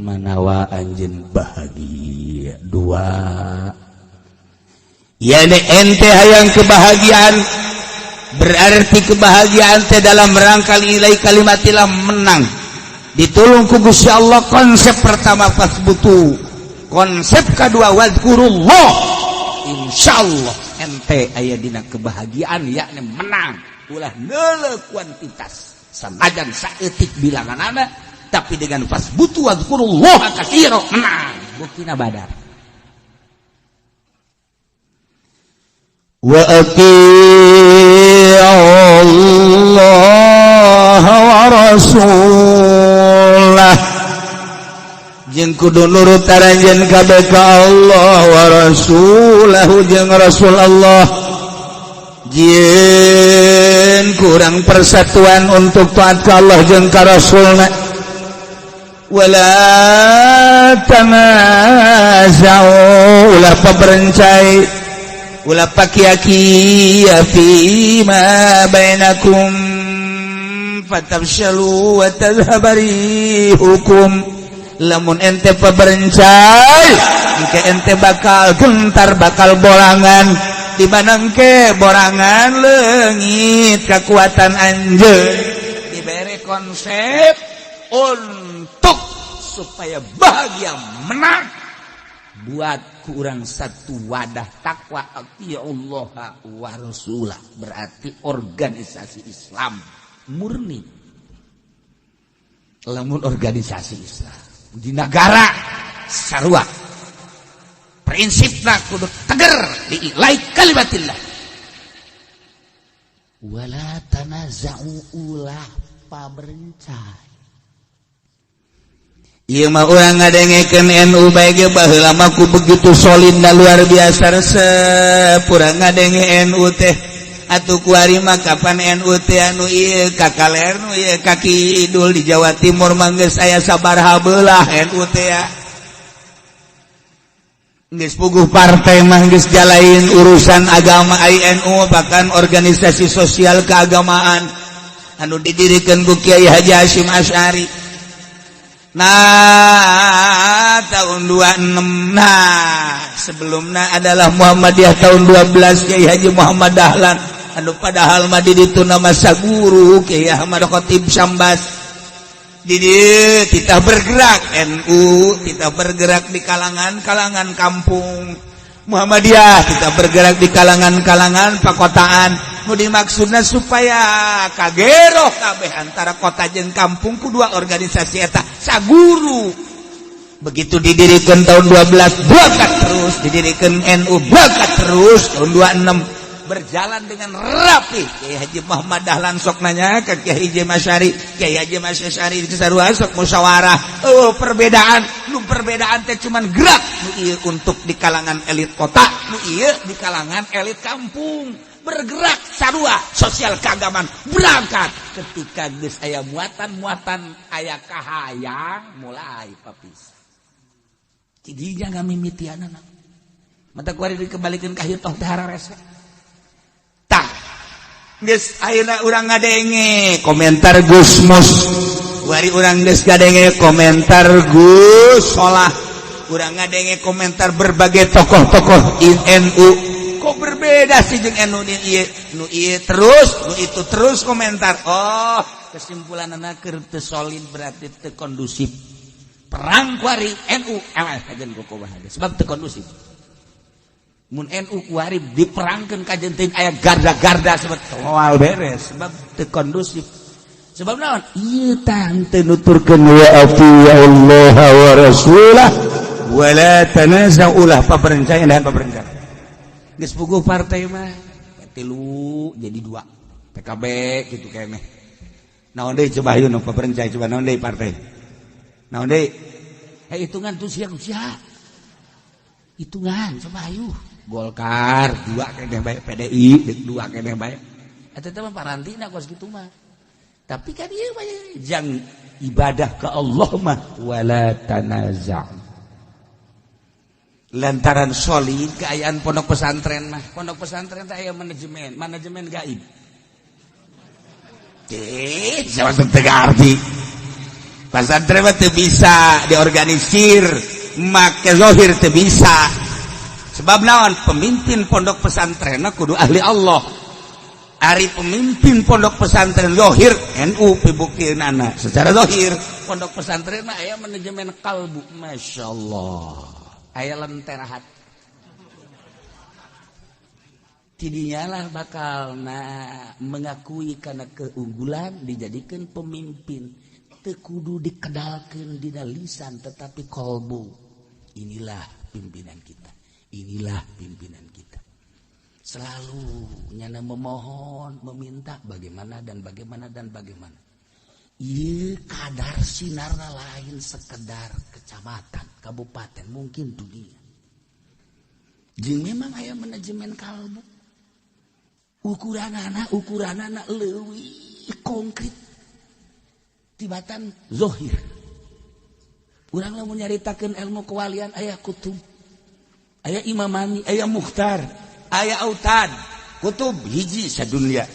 Manawa anjeun bahagia. Dua. Ya ente hayang kebahagiaan, berarti kebahagiaan teh dalam rangka i'lai kalimatillah menang ditulung ku Gusti Allah. Konsep pertama fasbutu, konsep kedua wadkurullah, insyaallah ente aya dina kebahagiaan, yakni menang. Ulah neuleuh kuantitas, sanajan saeutik bilanganana, tapi dengan fasbutu wadkurullah katsira menang. Buktina Badar. Wa Allah wa rasulah, jeung kudu nurut aranjeun kabeh ka Allah wa rasulahu jeung Rasul Allah. Jieun kurang persatuan untuk taat ka Allah jeung ka Rasulna. Wala tanaza'u, ulah paberencai, ulah pakia-kia, fima bainakum fatafshalu wa tadhhaba rihukum. Lamun ente paberencai engke ente bakal gentar, bakal borangan. Di mana engke borangan leungit kekuatan anjeun. Dibere konsep untuk supaya bahagia menang, buat kurang satu wadah takwa Allah wa rasulah, berarti organisasi Islam murni. Lamun organisasi Islam di negara sarua prinsipna kudu teger di i'lai kalimatillah. Wala tanaza'u, ulah paberencai. Ieu mah urang ngadengekeun NU bae ge baheula mah ku begitu solid dan luar biasa resep urang ngadenge NU teh. Atuh kuari mah kapan NU teh anu ieu ka kaler, nu ieu ka kidul, di Jawa Timur mah geus aya sabaraha beulah NU teh ya. Geus puguh partai mah geus jalain urusan agama NU, bahkan organisasi sosial keagamaan anu didirikan ku Kiai Haji Hasyim Asy'ari. Nah, tahun 26, nah sebelumnya adalah Muhammadiyah tahun 12, Kiai Haji Muhammad Dahlan anu padahal mah di ditu nama saguru Kiai Ahmad Khatib Sambas. Di dieu titah bergerak NU, titah bergerak di kalangan-kalangan kampung. Muhammadiyah titah bergerak di kalangan-kalangan pakotaan. Nu dimaksudna supaya kageroh kabeh antara kota jeung kampung ku dua organisasi eta saguru. Begitu didirikan tahun 12 bakat terus didirikan NU, bakat terus tahun 26 berjalan dengan rapi. Kiai Haji Muhammad Dahlan sok nanya ke Kiai Haji Masyari, Kiai Haji Masyari sarua sok musyawarah. Oh, perbedaan nu perbedaan teh cuman gerak nu ieu untuk di kalangan elit kota, nu ieu di kalangan elit kampung, bergerak sarua sosial keagamaan berangkat. Ketika geus aya muatan-muatan, aya kahayang, mulai papis jadi jangan mimitianana mata kuari dikembalikan ka toh teh hararese. Tah, geus ayeuna urang ngadenge komentar Gus Mus, wari urang geus ngadenge komentar Gus Solah, urang ngadenge komentar berbagai tokoh-tokoh NU, kok berbeda sih jeung NU nu ieu, nu ieu terus, nu itu terus komentar. Oh, kesimpulan keur teu solid, berarti teu kondusif. Perang kuari NU awas kajen koko bahagia sebab teu kondusif. Mun NU kuari diperangkeun ka teuing aya garda-garda sebab moal beres, sebab teu kondusif. Sebab naon? Ieu tah teu nuturkeun wa Allah wa rasulah wala tanaza'u ulah paperencana dan paperencana. Geus puguh partai mah tilu jadi dua. PKB gitu keneh. Naon deui coba ayeuna paperencana, coba naon deui partai? Naon deui? Eh, hitungan tuh siang sia. Hitungan coba ayo. Golkar dua keneh bae, PDI dua keneh bae. Eta teh mah parantina kos kitu mah. Tapi kan ieu mah jang ibadah ke Allah mah wala tanaza'. Lantaran solid keayaan pondok pesantren mah. Pondok pesantren teh aya manajemen, manajemen gaib. Eh, siapa teu ngarti. Pesantren mah teu bisa diorganisir, make zohir teu bisa. Sebab naon? Pemimpin pondok pesantren kudu ahli Allah. Ari pemimpin pondok pesantren zohir NU pibuktianana secara zohir. Pondok pesantren mah aya manajemen kalbu, masya Allah. Aya lentera hati. Tidinyalah bakal nah mengakui karena keunggulan dijadikan pemimpin. Teu kudu dikedalkeun dina lisan tetapi kolbu. Inilah pimpinan kita. Inilah pimpinan kita. Selalu nyana memohon, meminta bagaimana dan bagaimana dan bagaimana. Ieu kadar sinarna lain sekedar kecamatan, kabupaten, mungkin dunia. Jeung memang aya manajemen kalbu. Ukuranana leuwih konkret tibatan zohir. Urang lamun nyaritakeun ilmu kewalian aya kutub, aya imamani, aya mukhtar, aya autad, kutub hiji sadunia.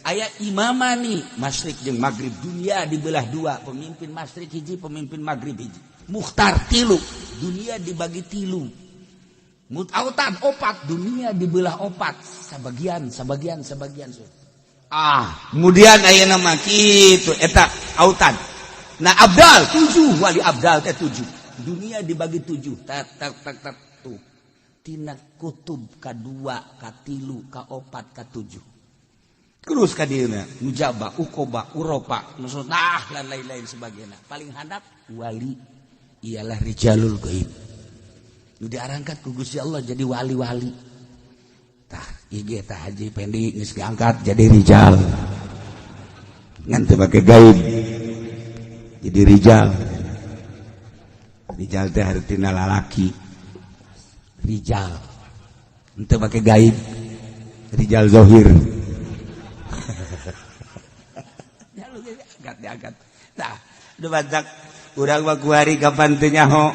Aya imamani, masyrik jeung maghrib dunia dibelah dua, pemimpin masyrik hiji, pemimpin maghrib hiji. Mukhtar tilu, dunia dibagi tilu. Autad opat, dunia dibelah opat, sabagian, sabagian, sabagian. Ah, kemudian aya nama kitu eta autad. Nah, abdal tujuh, wali abdal teh tujuh. Dunia dibagi tujuh. Tak tak tak tak tuh. Tina kutub kadua, katilu, kaopat, katujuh. Terus kadieuna mujaba, ukoba, uropa, nah dan lain-lain sebagainya. Paling handap wali ialah rijalul gaib. Nu diarangkat ku Gusti Allah jadi wali-wali. Tah, ieu tah Haji Pendi geus diangkat jadi rijal. Ngan teu make gaib. Jadi rijal. Rijal teh hartina lalaki. Rijal. Henteu make gaib. Rijal zohir. Diangkat, diangkat. Nah, udah banyak urang mah kuari kapan teu nyaho.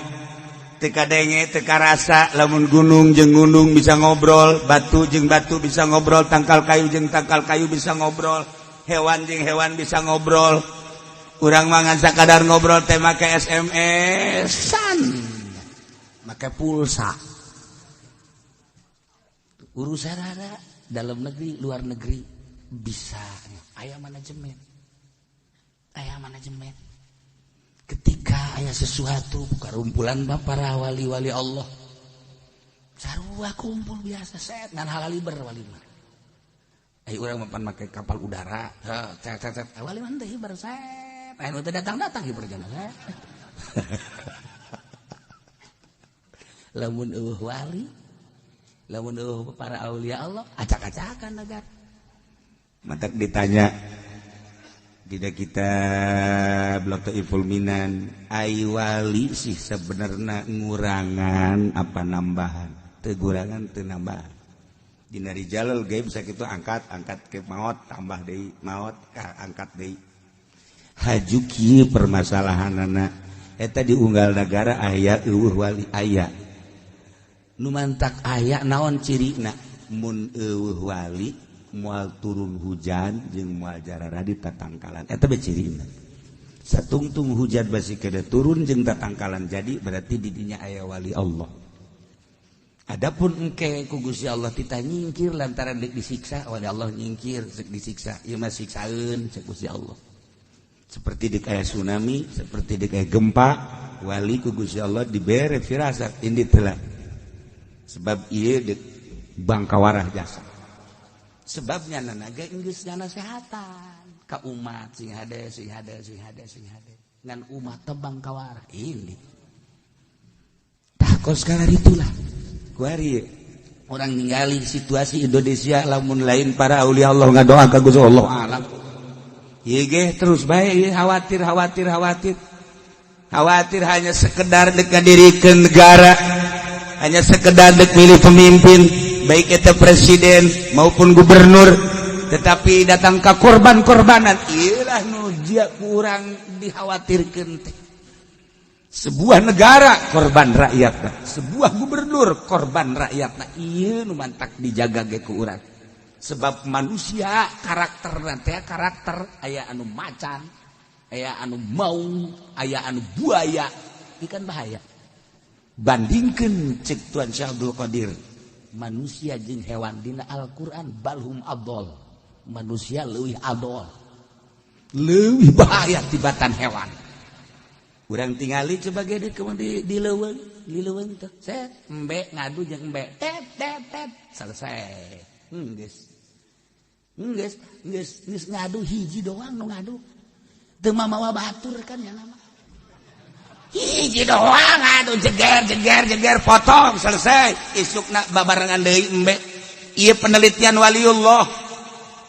Teu kadenge, teu karasa lamun gunung jeung gunung bisa ngobrol, batu jeung batu bisa ngobrol, tangkal kayu jeung tangkal kayu bisa ngobrol, hewan jeung hewan bisa ngobrol. Urang mah ngan sakadar ngobrol teh make SMS-an, make pulsa. Urusan ada dalam negeri, luar negeri bisa. Aya manajemen. Aya manajemen. Ketika aya sesuatu karumpulan para wali-wali Allah. Sarua kumpul biasa set ngan halaliber wali mah. Ai urang mah pan make kapal udara, heuh, cet cet cet. Wali mah teh hiber set. Aya nu teu datang-datang hiber jana. Lamun eueuh wali, lamun eueuh para aulia Allah, acak-acakan negara. Matak ditanya tidak kita blok fulminan ai wali sih sebenarnya ngurangan apa nambahan, tegurangan teu nambahan. Dina rijalul gaib sakitu angkat angkat ke maot tambah deui maot ka angkat deui. Haju kieu permasalahanana eta di unggal negara aya eueuh wali aya. Nu mantak aya naon cirina mun eueuh wali moal turun hujan jeung moal jarara di tatangkalan eta be cirina. Satungtung hujan basi kede turun jeung tatangkalan jadi berarti di dinya aya wali Allah. Adapun engke ku Gusti Allah tita nyingkir lantaran deuk disiksa wali Allah nyingkir deuk disiksa ieu mah siksaeun cek Gusti Allah. Seperti deuk aya tsunami, seperti deuk aya gempa, wali ku Gusti Allah dibere firasat indit heula. Sebab ieu deuk Bangkawarah jasa. Sebabnya nanaga geus nganasehatan ka umat sing hade, sing hade, sing hade, sing hade. Ngan umat teh bangkawarah ini. Tah, kos itulah. Kuari urang ningali situasi Indonesia, lamun lain para aulia Allah ngadoa ka Gusti Allah alam. Ieu ge terus bae khawatir, khawatir, khawatir. Khawatir hanya sekedar dek ngadirikeun negara, hanya sekedar dek milih pemimpin, baik itu presiden maupun gubernur, tetapi datang ke korban-korbanan. Iyalah nu kurang dikhawatirkan teh. Sebuah negara korban rakyat, sebuah gubernur korban rakyat. Nah, iya nu mantak dijaga ge ku urang, sebab manusia karakter nanti karakter aya anu macan, aya anu maung, aya anu buaya. Ini kan bahaya. Bandingkan, cek Tuan Syekh Abdul Qadir, manusia jeung hewan dina Al-Quran, balhum adol, manusia leuwih adol, leuwih bahaya tibatan hewan. Urang tingali coba gede ke di leuweung, di leuweung tuh saya embe ngadu jeung embe, tet tet tet, selesai. Geus geus geus geus ngadu hiji doang nu ngadu, teu mamawa batur kan ya, nama hiji doang ngadu, jeger jeger jeger, potong, selesai. Isukna babarengan deui embe. Ieu penelitian waliullah,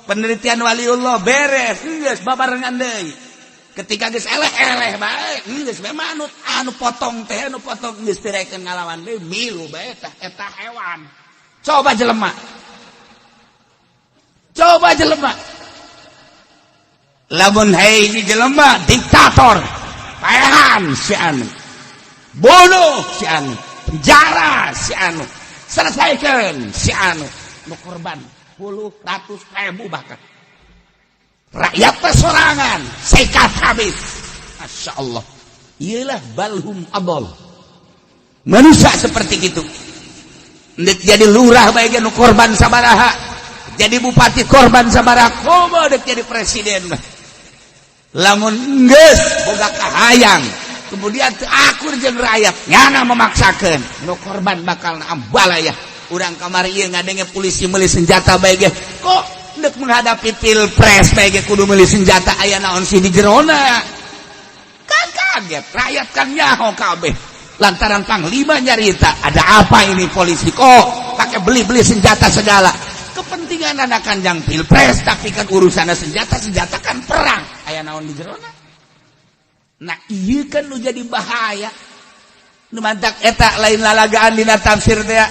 penelitian waliullah. Beres, geus babarengan deui. Ketika geus eleh-eleh bae, geus bae manut anu potong teh, anu potong geus tirekeun ngalawan deui, milu bae. Tah, eta hewan. Coba jelema, coba jelema, lamun hei jelema diktator, paehan si anu, bunuh si anu, penjara si anu, selesaikan si anu, nu korban puluh, ratus, ribu, bahkan rakyat persorangan sekat habis. Masya Allah, iyalah balhum adol, manusia seperti itu. Ndek jadi lurah bae nu korban sabaraha, jadi bupati korban sabaraha, komo dek jadi presiden mah. Lamun geus boga kahayang, kemudian teu akur jeung rakyat, nyana memaksakeun, nu korban bakal ambalaya. Urang kamari ieu ngadenge polisi meuli senjata bae ge, kok dek menghadapi pilpres bae ge kudu meuli senjata, aya naon sih di jerona? Kan kaget rakyat, kan nyaho kabeh lantaran panglima nyarita, ada apa ini polisi kok pakai beli-beli senjata segala, kepentingan anak kanjang pilpres, tapi kan urusan senjata senjata kan perang, aya naon di jerona? Nah, iya kan nu jadi bahaya. Nu mantak eta lain lalagaan dina tafsir teh,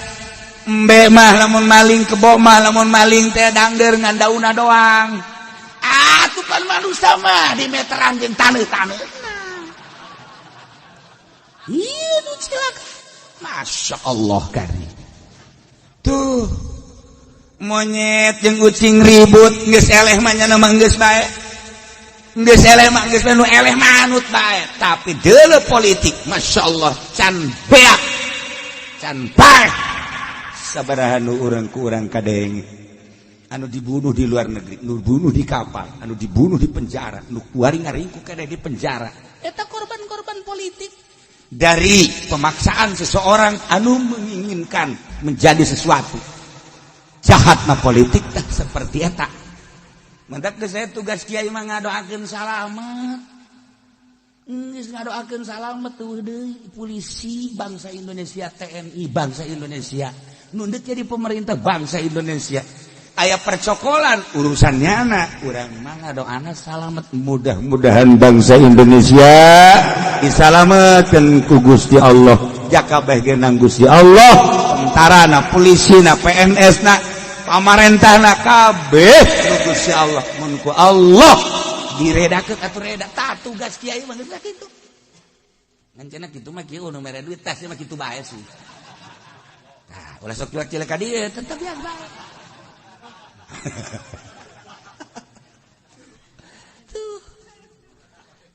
embe mah lamun maling, kebo mah lamun maling teh dangder ngan dauna doang. Ah, tuh kan manusia mah di meteran jeung taneuh-taneuh. Iya, nu cilaka. Masya Allah kari. Tuh monyet jeung ucing ribut, geus eleh mah nya mah geus bae. Geus eleh mah geus bae, nu eleh manut bae. Tapi deuleu politik, Masya Allah, can beak. Can bae. Sabaraha nu urang ku urang kadenge anu dibunuh di luar negeri, nu dibunuh di kapal, anu dibunuh di penjara, nu kuari ngaringkuk keneh di penjara. Eta korban-korban politik dari pemaksaan seseorang anu menginginkan menjadi sesuatu. Jahat mah politik tah seperti eta. Mantap ke saya, tugas kiai mah ngadoakeun salamet. Geus ngadoakeun salamet tuh deui polisi bangsa Indonesia, TNI bangsa Indonesia, nunduk jadi pemerintah bangsa Indonesia. Aya percokolan urusannya anak urang mah ngadoana salamet, mudah-mudahan bangsa Indonesia disalametkeun ku Gusti Allah, jaka kabeh ge nang Gusti Allah, tentara na, polisi na, PNS na, pamarentah na, kabeh ku Gusti Allah. Mun ku Allah diredakeun atuh reda. Tah, tugas kiai mah geus kitu. Ngan cenah kitu mah kieu nu mere duit tas mah kitu bae sih. Tah, ulah sok cuek ka dieu, tetep ya bae. Tuh.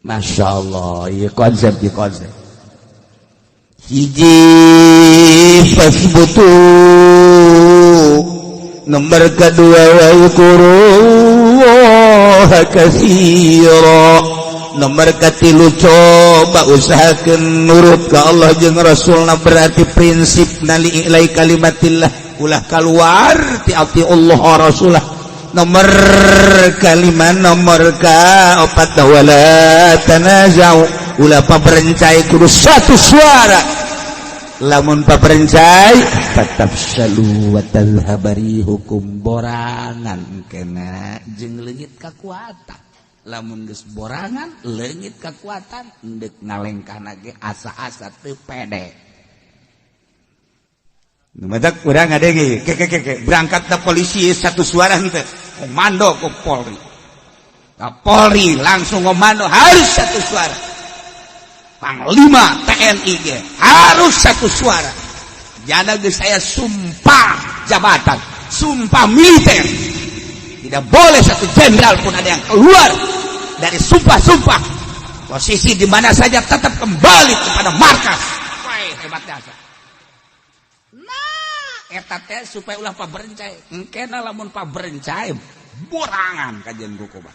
Masya Allah, iya konsep, iya konsep. Hiji, fasbutu. Nomor kedua, wadhkurullaha katsira. Nomor katilu, coba usahakan nurut ke Allah jeung Rasulna, berarti prinsip nali ilai kalimatillah. Ulah keluar ti Allah Rasulullah. Nomor kalima, nomor ka opat, wala tanazau, ulah paberencai, kudu satu suara. Lamun paberencai, fatafshalu wa tadhhaba rihukum, borangan kena jeung leungit kakuatan. Lamun geus borangan leungit kakuatan, endek ngalengkahna ge asa-asa teu pede. Matak urang ngadenge ke ke ke berangkat ke polisi satu suara henteu, komando ke Polri. Kapolri langsung komando harus satu suara. Panglima TNI ge harus satu suara. Jana geus saya sumpah jabatan, sumpah militer. Tidak boleh satu jenderal pun ada yang keluar dari sumpah-sumpah. Posisi di mana saja tetap kembali kepada markas. Wah, hebatnya asa. Eta teh supaya ulah paberencai. Engkena lamun paberencai borangan kajian kukuba.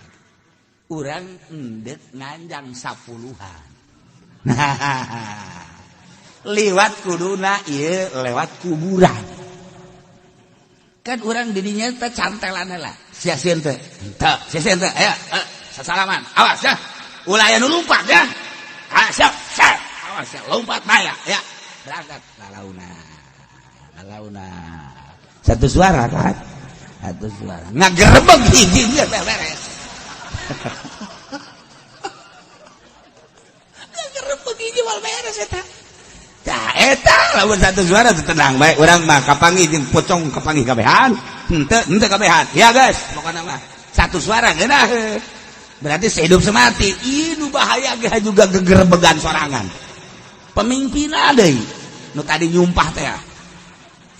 Urang endek nganjang sapuluhan. Nah, liwat kuduna ieu lewat kuburan. Kan urang didinya teh cantelan heula. Sia sieun teh. Henteu, sia sieun teh. Ayo, sasalaman. Awas ya. Ulah aya nu lompat ya. Ah, siap, siap. Awas ya, lompat bae ya. Berangkat lalauna. Lalauna. Satu suara kan? Satu suara. Ngagerebeg hiji geus beres. Ngagerebeg hiji moal beres eta. Tah eta lamun satu suara teu tenang bae urang mah kapanggih jeung pocong kapanggih kabehan. Henteu, henteu kabehan. Ya guys, pokona mah satu suara geunah. Berarti sehidup semati. Ieu nu bahaya ge juga gegerebegan sorangan. Pemimpinna deui nu tadi nyumpah teh.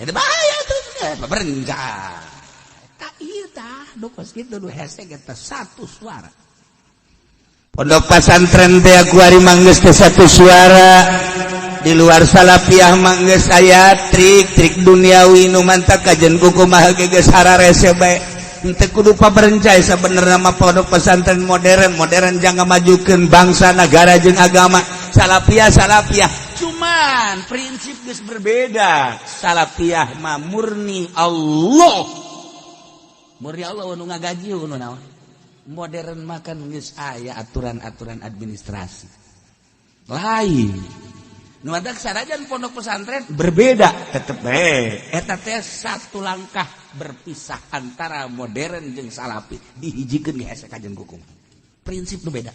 Itu bahaya tuh, pemerintah. Tak iya tah, kos kitu nu hese eta satu suara. Pondok pesantren teh kuari manggeus teh satu suara. Di luar salafiah manggeus aya trik-trik duniawi nu mantak kajen kumaha ge geus hararese bae. Henteu kudu paberencai sabenerna mah pondok pesantren modern, modern jangan majukeun bangsa negara jeung agama. Salafiah salafiah, cuman prinsip geus berbeda. Salafiah mah murni Allah, murni Allah nu ngagaji nu naon. Modern makan geus aya aturan-aturan administrasi lain. Nu matak sarajan pondok pesantren berbeda tetep bae eta teh satu langkah berpisah antara modern jeung salafi dihijikeun ge hese kajen hukum. Prinsip nu beda.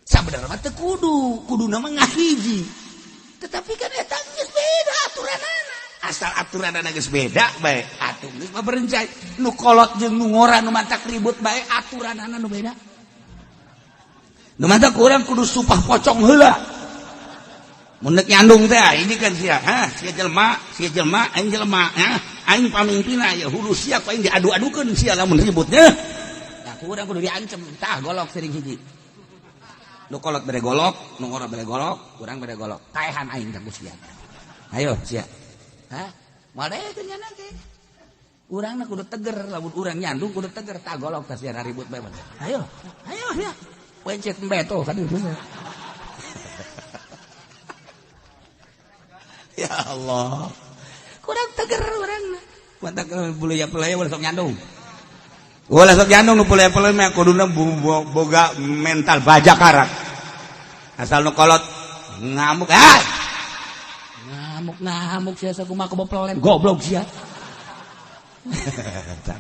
Sabenerna mah teu kudu, kuduna mah ngahiji. Tetapi kan eta geus beda aturanana. Asal aturanana geus beda bae, atuh geus mah berencai. Nu kolot jeung nu ngora nu mantak ribut bae aturanana nu beda. Nu mantak urang kudu supah pocong heula. Mun deuk nyandung teh ini kan sia, ha, sia jelema, aing jelema, ha, aing pamimpinna ya hulu sia ku aing diadu-adukeun sia lamun ributnya. Nah, ku urang kudu diancem, tah golok sering hiji. Nu kolot bere golok, nu ngora bere golok, urang bere golok. Taehan aing ka ku sia. Ayo sia. Hah? Moal daekeun nya ge. Urangna kudu teger, lamun urang nyandung kudu teger, tah golok tah sia ribut bae. Ayo, ayo ya. Pencet beto kan itu. Ya Allah. Kurang teger urangna. Mantak bulu ya pelaya ulah sok nyandung. Ulah sok nyandung nu pelaya pelaya mah kuduna boga mental bajak karak. Asal nu kolot ngamuk, ah. Ngamuk-ngamuk sia sakumaha kebopelen goblok sia.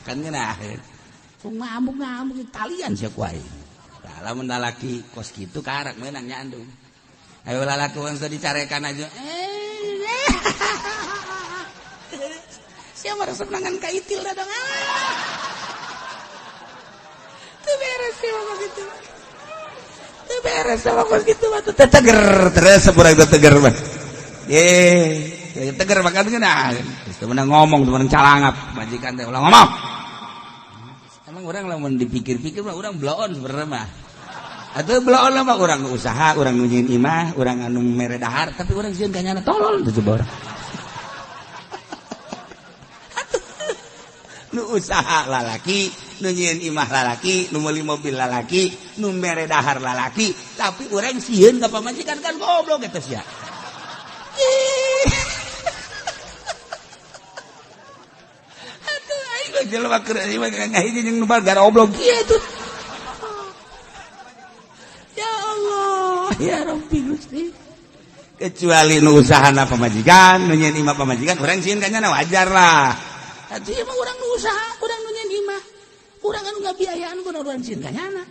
Kan ngeunah. Sok ngamuk-ngamuk talian sia ku aing. Tah lamun lalaki kos kitu karak meunang nyandung. Ayo lalaki urang teh dicarekan aja. Siapa resep nangan kaitil dah dong. Tuh beres sih mah gitu. Tuh beres sama kos gitu mah tuh teger terus sepurang teger mah. Teger makan geunah. Geus teu meunang ngomong, teu meunang calangap majikan teh ulah ngomong. Emang urang lamun dipikir-pikir mah urang bloon sebenarnya mah. Atuh bloon lah mah urang usaha, urang nu nyieun imah, urang anu mere dahar, tapi urang sieun ka nyana tolol teh coba urang. Nu usaha lalaki, nu nyieun imah lalaki, nu meuli mobil lalaki, nu mere dahar lalaki, tapi urang sieun ka pamajikan kan goblok eta sia. Jelema keur ngahiji jeung nu garoblog kieu tuh. Ya Allah, ya Rabbi Gusti. Kecuali nu usahana pamajikan, nu nyieun imah pamajikan, urang sieun ka nyana wajar lah. Atuh ieu mah urang nu usaha, urang nu nyieun imah. Urang anu ngabiayaan kudu urang sieun ka nyana.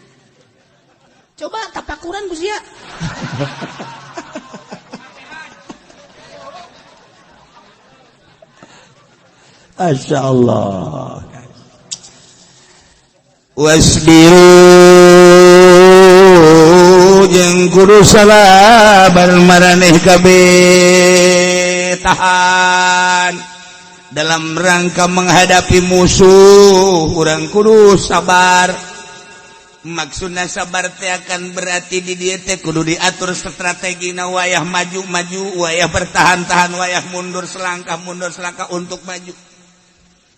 Coba tapakuran ku sia. Masya Allah. Wasbiru jeung kudu sabar maraneh kabeh, tahan dalam rangka menghadapi musuh, urang kudu sabar. Maksudna sabar teh akan berarti di dieu teh kudu diatur strategina, wayah maju-maju, wayah bertahan-tahan, wayah mundur selangkah untuk maju.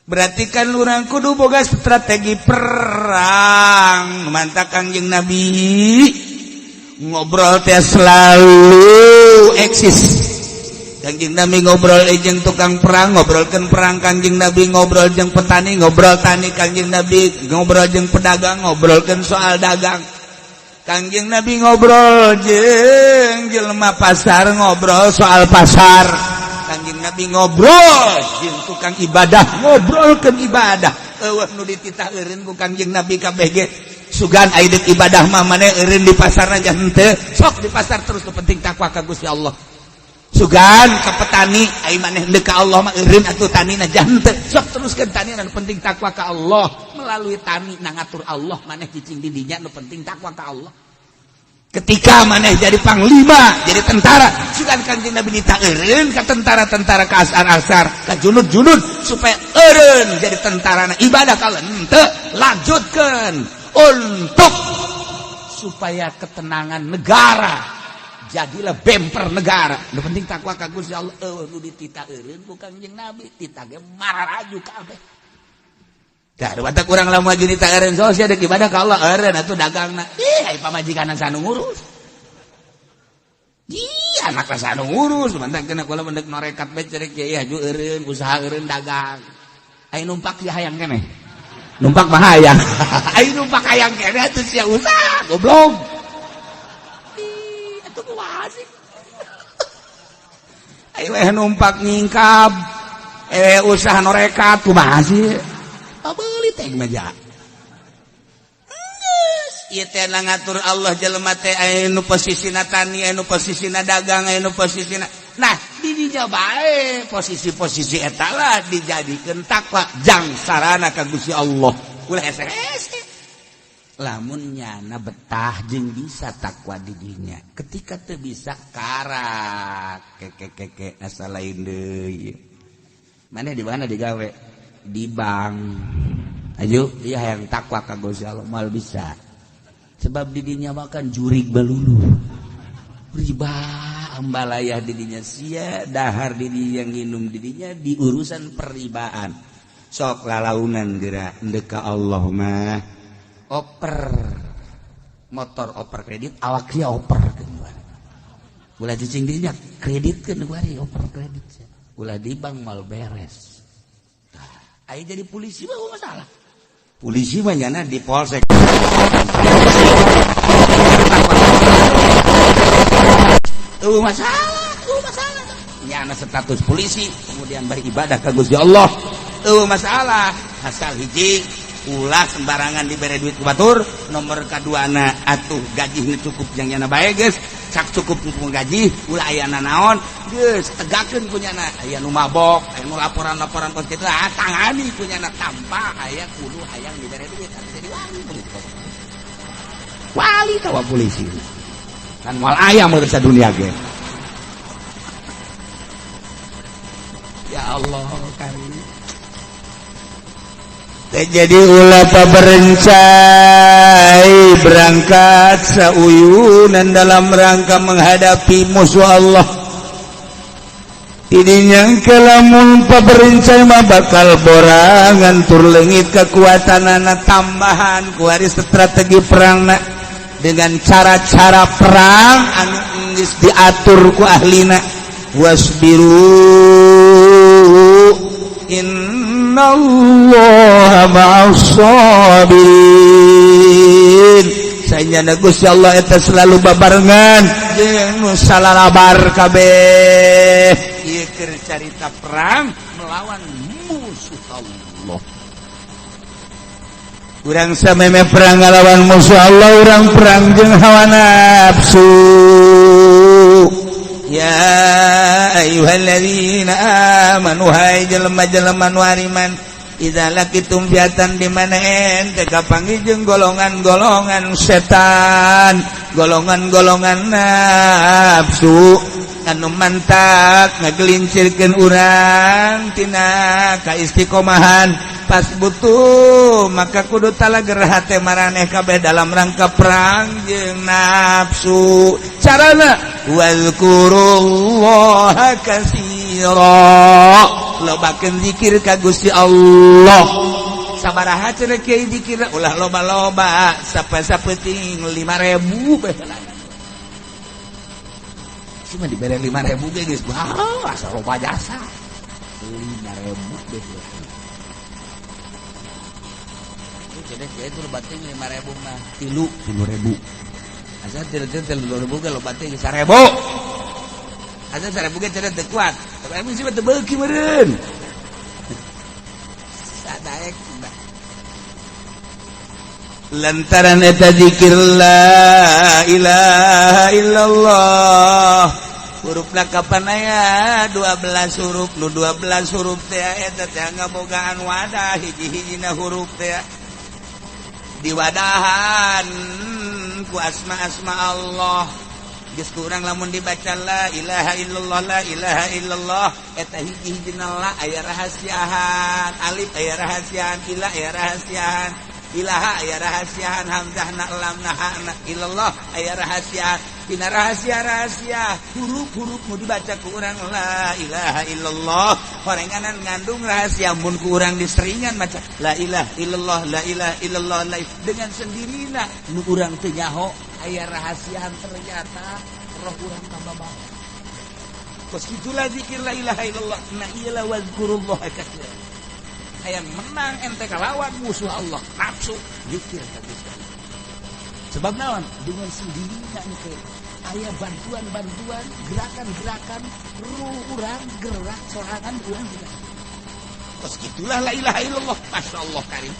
Berarti kan urang kudu boga strategi perang. Mantap Kangjeng Nabi ngobrol teh selalu eksis. Kangjeng Nabi ngobrol jeung tukang perang, ngobrolkeun perang. Kangjeng Nabi ngobrol jeung petani, ngobrol tani. Kangjeng Nabi ngobrol jeung pedagang, ngobrolkeun soal dagang. Kangjeng Nabi ngobrol jeung jelema pasar, ngobrol soal pasar. Kangjeng Nabi ngobrol jeung tukang ibadah, ngobrolkeun ibadah. Eueuh nu dititah eureun ku Kangjeng Nabi kabeh ge. Sugan ai deuk ibadah mah maneh eureun di pasar aja henteu, sok di pasar terus, nu penting takwa ka Gusti Allah. Sugan ka petani ai maneh deuk ka Allah mah eureun atuh tanina henteu, sok teruskeun tani, nu penting takwa ka Allah. Melalui tani na ngatur Allah maneh cicing di dinya, nu penting takwa ka Allah. Ketika maneh jadi panglima, jadi tentara, sugan Kangjeng Nabi nita eureun ka tentara-tentara, ka asar-asar, ka junud-junud supaya eureun jadi tentara na ibadah ka henteu, lanjutkeun untuk supaya ketenangan negara, jadilah bemper negara. Nu penting takwa ka Gusti Allah. Eueuh nu dititah eureun ku Kangjeng Nabi, titah ge mararaju kabeh. Tah batak urang lamun maju nitah eureun sia deuk ibadah ka Allah eureun atuh dagangna. Ih ai pamajikan sanu ngurus. Ih anak sanu ngurus, mantak kena kula mendek norekat bae cerek kiai haju eureun usaha eureun dagang. Ai numpak sia hayang keneh. Numpak mah hayang. Ai numpak hayang keneh atuh sia usaha goblok. Ih atuh kumaha sih? Ai weh numpak nyingkab, usaha norekat kumaha sih? Beuli teh mah ja. Ieu teh ngatur Allah jelema teh aya nu posisina tani, aya nu posisina dagang, aya nu posisina. Nah, di dinya bae posisi-posisi eta lah dijadikeun takwa jang sarana ka Gusti Allah. Ulah hese-hese. Lamun nyana betah jeung bisa takwa di dinya. Ketika teu bisa karak keke asa lain deui. Maneh di mana digawe? Di bank. Ayo, dia yang takwa ka Gusti Allah mal bisa. Sebab di dinya makan jurig balulu. Riba ambalayah di dinya sia, dahar di dinya nginum di dinya di urusan perribaan. Sok lalaunan geura endek ka Allah mah. Oper motor oper kredit, awak sia oper keun. Ulah cicing dinya kreditkeun kuari oper kredit. Ulah di bank mal beres. Ayo jadi polisi mah masalah. Polisi mah nyana di polsek. Masalah, masalah. Nyana status polisi kemudian beribadah ka Gusti Allah. Masalah. Asal hiji ulah sembarangan dibere duit ku batur, nomor kaduana atuh gaji cukup jang nyana bae geus, cak cukup ku gaji ulah aya nanaon geus tegakeun ku nyana. Aya nu mabok, aya nu laporan-laporan kos kitu, ah tangani ku nyana tanpa aya kudu hayang dibere duit atuh jadi wali polisi. Wali tawa polisi. Kan moal aya mun dunia ge. Ya Allah karim. Jadi ulah paberencai berangkat sauyunan dalam rangka menghadapi musuh Allah. Tidinya kelamun paberencai mah bakal borangan tur leungit kekuatanana tambahan kuari strategi perangna dengan cara-cara perang anu geus diatur ku ahlina. Wasbiru innallaha ma'as sabirin. Saenyana Gusti Allah eta selalu babarengan jeung nu salalabar kabeh. Ieu keur carita perang melawan musuh Allah. Urang sameme perang ngalawan musuh Allah, urang perang jeung hawa nafsu. Ya ayyuhalladzina amanu, hai jelema-jelema nu ariman, idza laqitum fiatan, di mana ente kapanggih jeung golongan-golongan setan, golongan-golongan nafsu anu mantak ngagelincirkeun urang tina kaistiqomahan, pas butuh maka kudu talager hate maraneh kabeh dalam rangka perang jeung nafsu. Carana wazkurullaha katsira, lobakeun zikir ka Gusti Allah. Sabaraha cenah kiai zikir? Ulah loba-loba, sapeting 5000 bae. Cuma dibere 5000 ge geus, wah, asa loba jasa 5000 bae. Cenah kiai itu loba teuing 5000 mah tilu 3000, asa tilu 3000 ge loba teuing 1000, asa 1000 ge cenah teu kuat, tapi emang sih teu beuki meureun sadaek. Lantaran eta zikir la ilaha illallah, hurufna kapan aya 12 huruf, nu 12 huruf teh eta teh ngabogaan wadah, hiji-hijina huruf teh diwadahan ku asma-asma Allah. Geus kurang lamun dibaca la ilaha illallah, la ilaha illallah, eta hiji-hijina la aya rahasiaan, alif aya rahasiaan, ila aya rahasiaan, ilaha aya rahasiaan, hamzah na lam na ha na illallah aya rahasiaan. Tina rahasia-rahasia huruf-huruf nu dibaca ku urang la ilaha illallah horenganan ngandung rahasia. Mun ku urang diseringan maca la ilaha illallah, la ilaha illallah, la dengan sendirina nu urang teu nyaho aya rahasiaan, ternyata roh urang kababawa. Kos kitulah zikir la ilaha illallah. Nah, iyalah wazkurullah katsiran. Hayang menang ente kalawan musuh Allah nafsu, zikir ka Gusti Allah. Sebab naon? Dengan sendirinya ke aya bantuan-bantuan, gerakan-gerakan ruh urang gerak sorangan urang juga. Kos gitulah la ilaha illallah. Masya Allah karim.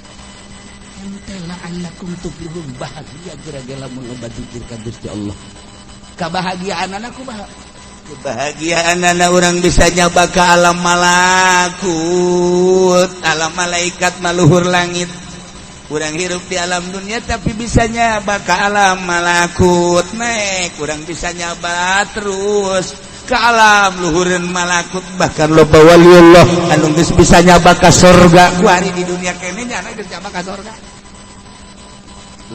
Ente la'allakum tuflihun, bahagia gara-gara lamun loba zikir ka Gusti Allah. Kebahagiaan anakku bahagia. Kebahagiaan anak orang bisa nyaba ke alam malakut, alam malaikat, maluhur langit. Kurang hirup di alam dunia tapi bisa nyaba ke alam malakut, naik kurang bisa nyaba terus ke alam luhureun malakut, bahkan loba waliullah anu geus bisa nyaba ka surga. Kuari di dunia kene nyana geus nyaba ka surga.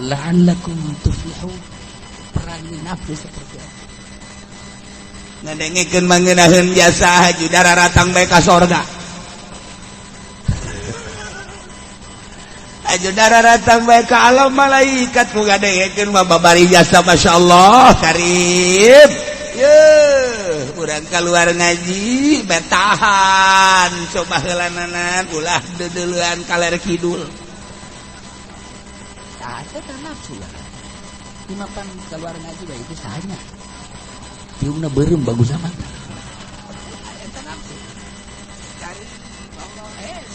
La'allakum tuflihun. Perangi nafsu seperti apa? Ngadengekeun mangenaheun jasa haji dararatang bae ka sorga. Aju dararatang bae ka alam malaikat ku ngadengekeun mah babari jasa. Masyaallah karim. Ye, urang keluar ngaji betahan coba heulananan, ulah deudeulean kaler kidul. Tah eta nafsu lah. Dimapan keluar ngaji bae itu sahanya. Tiungna beureum bagus amat. Eta nafsu. Cari Allah es.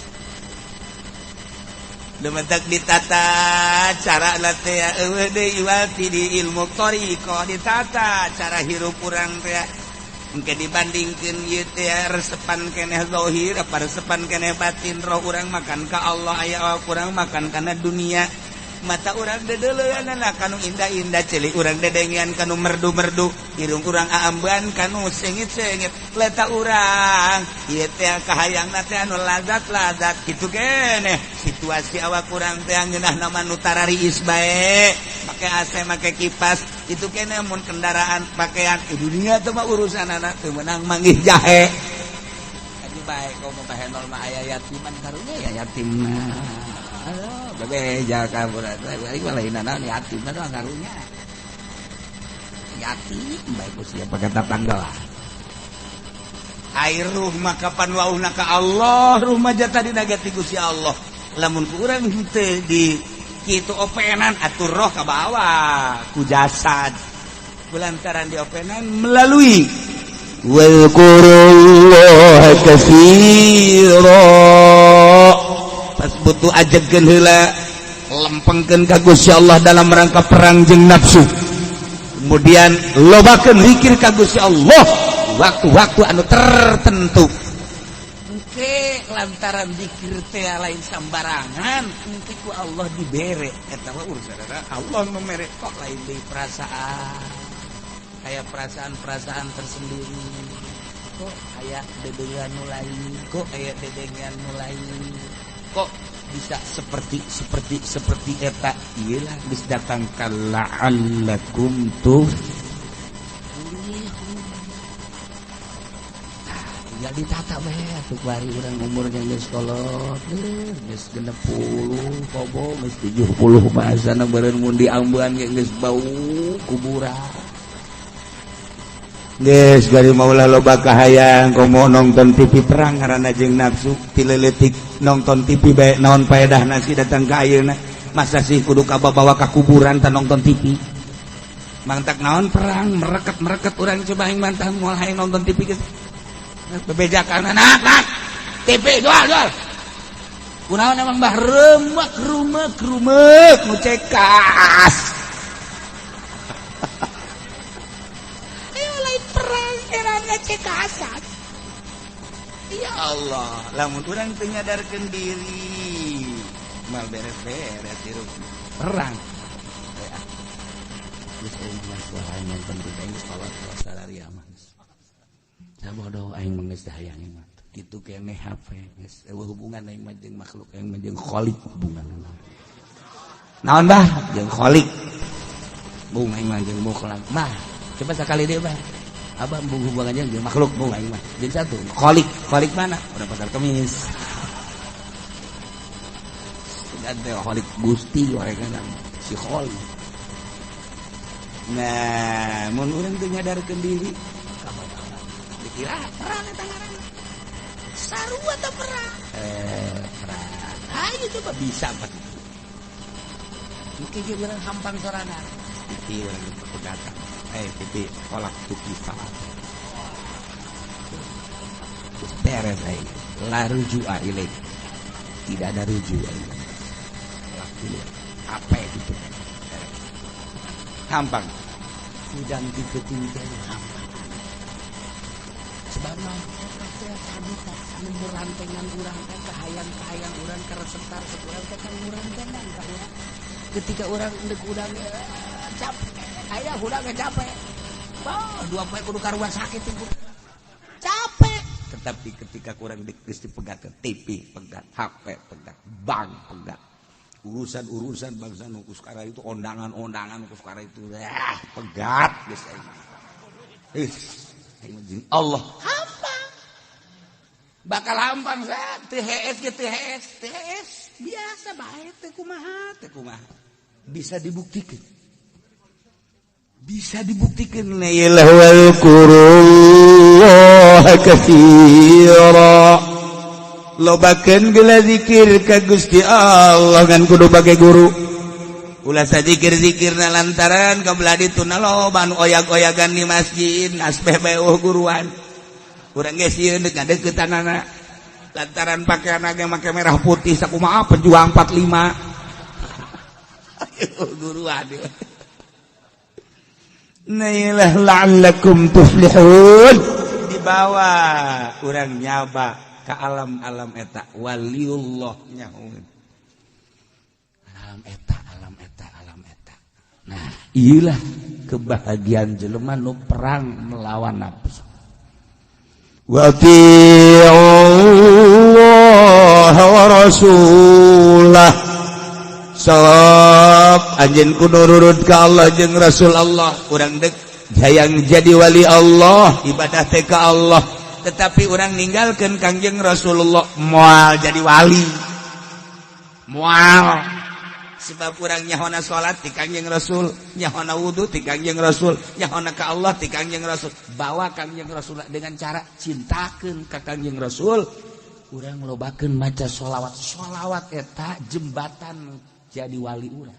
Lumentak ditata cara teh eueuh deui iwati di ilmu thariqah, ditata cara hirup urang teh. Engke dibandingkeun ieu teh resepan keneh zahir apa resepan keneh batin, roh urang makan ka Allah, aya awak urang makan kana dunia. Mata urang dedeuleunana kanu indah-indah, ceuli urang dedengean kanu merdu-merdu, irung urang aambean kanu sengit-sengit, leta urang ieu teh kahayangna teh anu lazat-lazat kitu keneh. Situasi awak urang teh ngeunah nama nu tarariis bae, make AC, make kipas itu keneh, mun kendaraan, pakaian di dunia teh mah urusanana teu meunang manggih jahe. Kaji bae komo bahenol mah aya yatiman karunya ya yatim. Aduh, bebeja kabur aing mah lain naon, yatim mah karunya. Yatim bae ku sia pakai tetangga lah. Air ruh mah kapan wauhna ka Allah, ruh mah jata dina ti Gusti Allah. Lamun ku urang henteu di kitu openan atuh roh ka bawah ku jasad. Kulantaran di openan melalui wadhkurullaha katsira. Pas butuh ajegeun heula lempengkeun ka Gusti Allah dalam rangka perang jeung nafsu. Kemudian lobakeun zikir ka Gusti Allah waktu-waktu anu tertentu. Engke lantaran zikir teh lain sambarangan, engke ku Allah dibere. Eta mah urusan Allah nu mere kok lain deui perasaan. Kayak perasaan-perasaan tersendiri. Kok aya dedengan nu lain, kok aya dedengan nu lain. Kok bisa seperti seperti seperti eta iyalah geus datang ka la'allakum tuflihun. Nah, tinggal ditata bae atuh bari urang umurnya geus kolot, geus 60 kobo geus 70 bahasana beureun mun diambean ge geus bau kuburan. Geus gari maulah loba kahayang komo nonton TV perang ngaranna jeung nafsu ti leutik nonton TV bae naon paedahna sih datang ka ayeuna masa sih kudu kabawa ka kuburan tan nonton TV Mangtak naon perang merekat-merekat urang coba aing mantah moal hayang nonton TV geus bebejakan anak nak TV jual jual kunaon emang bah remek rumek rumek nu cekas. Cekasan. Ya Allah, lamun urang teu nyadarkeun diri, mal beres-beres hirup perang. Geus aing mah suara nonton TV geus kolot salaria mah. Sabodo aing mah geus hayang mah. Kitu keneh HP geus eueuh hubungan aing mah jeung makhluk aing mah jeung Khalik hubungan. Naon bah jeung Khalik. Bung aing mah jeung mukhlak. Bah, coba sakali deui bah. Abah bung hubungannya jeung makhluk bung aing mah. Jeung satu, Khalik, Khalik mana? Udah pasar Kemis. Dan teh Khalik Gusti mereka si Khalik. Nah, mun urang teu nyadarkeun diri, dikira perang eta ngaranna. Sarua teh perang. Perang. Ayo coba bisa apa itu. Mungkin ge urang hampang sorangan. TV urang pegatan. TV kolak tukifa. Beres aing. La rujua ilaik. Tidak ada rujuk aing. Laku apa gitu. Hampang. Sidang di ketinggian hampang. Sebab mah teh tadi anu merantengan urang teh kahayang-kahayang urang karesep-karesep urang teh kan murantengan ka urang. Ketika urang endek urang capek, aya urang capek. Bah, dua poe kudu ka rumah sakit ibu. Capek. Tetapi ketika kurang geus dipegat TV pegat, HP pegat, bank pegat. Urusan-urusan bangsa nu sekarang itu ondangan-ondangan nu sekarang itu pegat geus aing. Aing Allah hampang. Bakal hampang sa teu hees ge teu hees, teu hees biasa bae teu kumaha, teu kumaha. Bisa dibuktikan. Bisa dibuktikan la wadhkurullaha katsira. Lobakeun geula zikir ka Gusti Allah ngan kudu bage guru. Ulah sajikir-zikirna lantaran kabelah ditu na loba nu oyag-oyagan di masjid nasbeh bae eueuh guruan. Urang ge sieun deuk ngadeuketanana. Lantaran pakaianna ge make merah putih sakumaha pejuang 45. Ayo guruan. Nailah la'allakum tuflihun. Dibawa urang nyaba ka alam-alam eta waliullah nyahueun. Alam eta, alam eta, alam eta. Nah, iyalah kebahagiaan jelema nu perang melawan nafsu. Wa ati'ullaha wa rasulah. Sok anjeun kudu nurut ka Allah jeung Rasul Allah. Urang deuk hayang jadi wali Allah, ibadah teh ka Allah. Tetapi urang ninggalkeun Kangjeng Rasulullah moal jadi wali. Moal. Sebab urang nyahona salat ti Kangjeng Rasul, nyahona wudu ti Kangjeng Rasul, nyahona ka Allah ti Kangjeng Rasul. Bawa Kangjeng Rasul dengan cara cintakeun ka Kangjeng Rasul. Urang lobakeun maca sholawat. Sholawat eta jembatan jadi wali urang.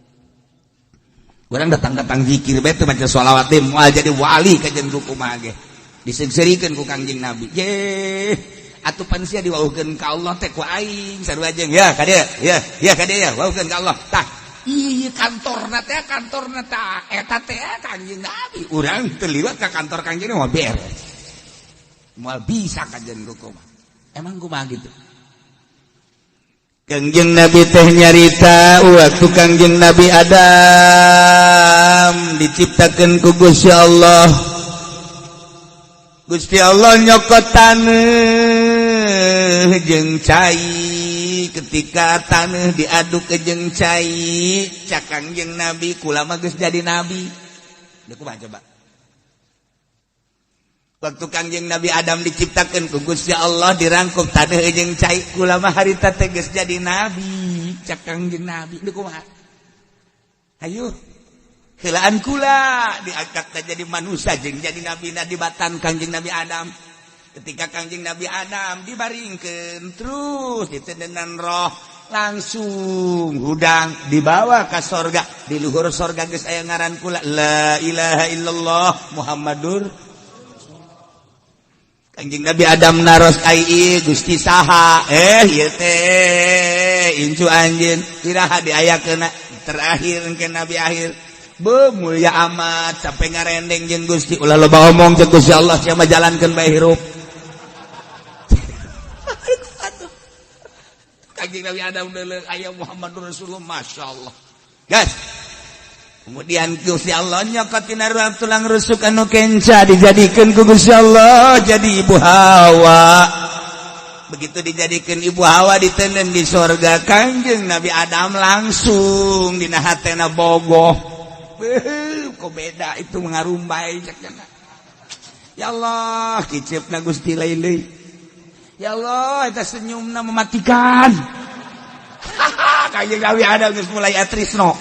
Urang datang-datang zikir bae teu maca sholawat teh moal jadi wali kajen kumaha ge. Diseungseurikeun ku Kangjeng Nabi. Ye, atuh pan sia diwauhkeun ka Allah teh ku aing sarua jeung ya ka dieu, ya, ya ka dieu ya, wauhkeun ka Allah. Tah, iya kantorna teh kantorna tah eta teh Kangjeng Nabi. Urang teu liwat ka kantor Kangjeng moal beres. Moal bisa kajen kumaha. Emang kumaha gitu? Kangjeng Nabi teh nyarita waktu Kangjeng Nabi Adam diciptakan ku Gusti Allah. Gusti Allah nyokot taneuh jeung cai. Ketika taneuh diaduk ke jeung cai, cak Kangjeng Nabi kula mah geus jadi nabi. Deuk kumaha coba? Waktu Kangjeng Nabi Adam diciptakan ku Gusti Allah dirangkup taneuh jeung cai, kula mah harita teh geus jadi nabi. Cak Kangjeng Nabi deuk kumaha? Hayu heulaan kula diangkat teh jadi manusia jeung jadi nabi na di batan Kangjeng Nabi Adam. Ketika Kangjeng Nabi Adam dibaringkeun terus ditendenan roh langsung hudang dibawa ke sorga. Di luhur sorga geus aya ngaran kula, la ilaha illallah Muhammadur. Kangjeng Nabi Adam naros, ai Gusti saha? Ieu teh incu anjeun. Iraha diayakeun terakhir ke Nabi akhir? Be mulia amat sampai ngarendeng jeung Gusti. Ulah loba omong, jeung Gusti Allah, sia mah jalankeun bae hirup. Atuh Kangjeng Nabi Adam deuleu aya Muhammadur Rasulullah, masyaallah, guys. Kemudian Gusti Allah nyokot tina tulang rusuk anu kenca, dijadikan ku Gusti Allah jadi Ibu Hawa. Begitu dijadikan Ibu Hawa, ditenden di sorga, Kanjeng Nabi Adam langsung dina hatena bogoh. Beuh, kok beda itu mengarumbai cek. Ya Allah, kicep na Gusti laili. Ya Allah, eta senyumna mematikan. Kanjeng Nabi Adam geus mulai atrisno.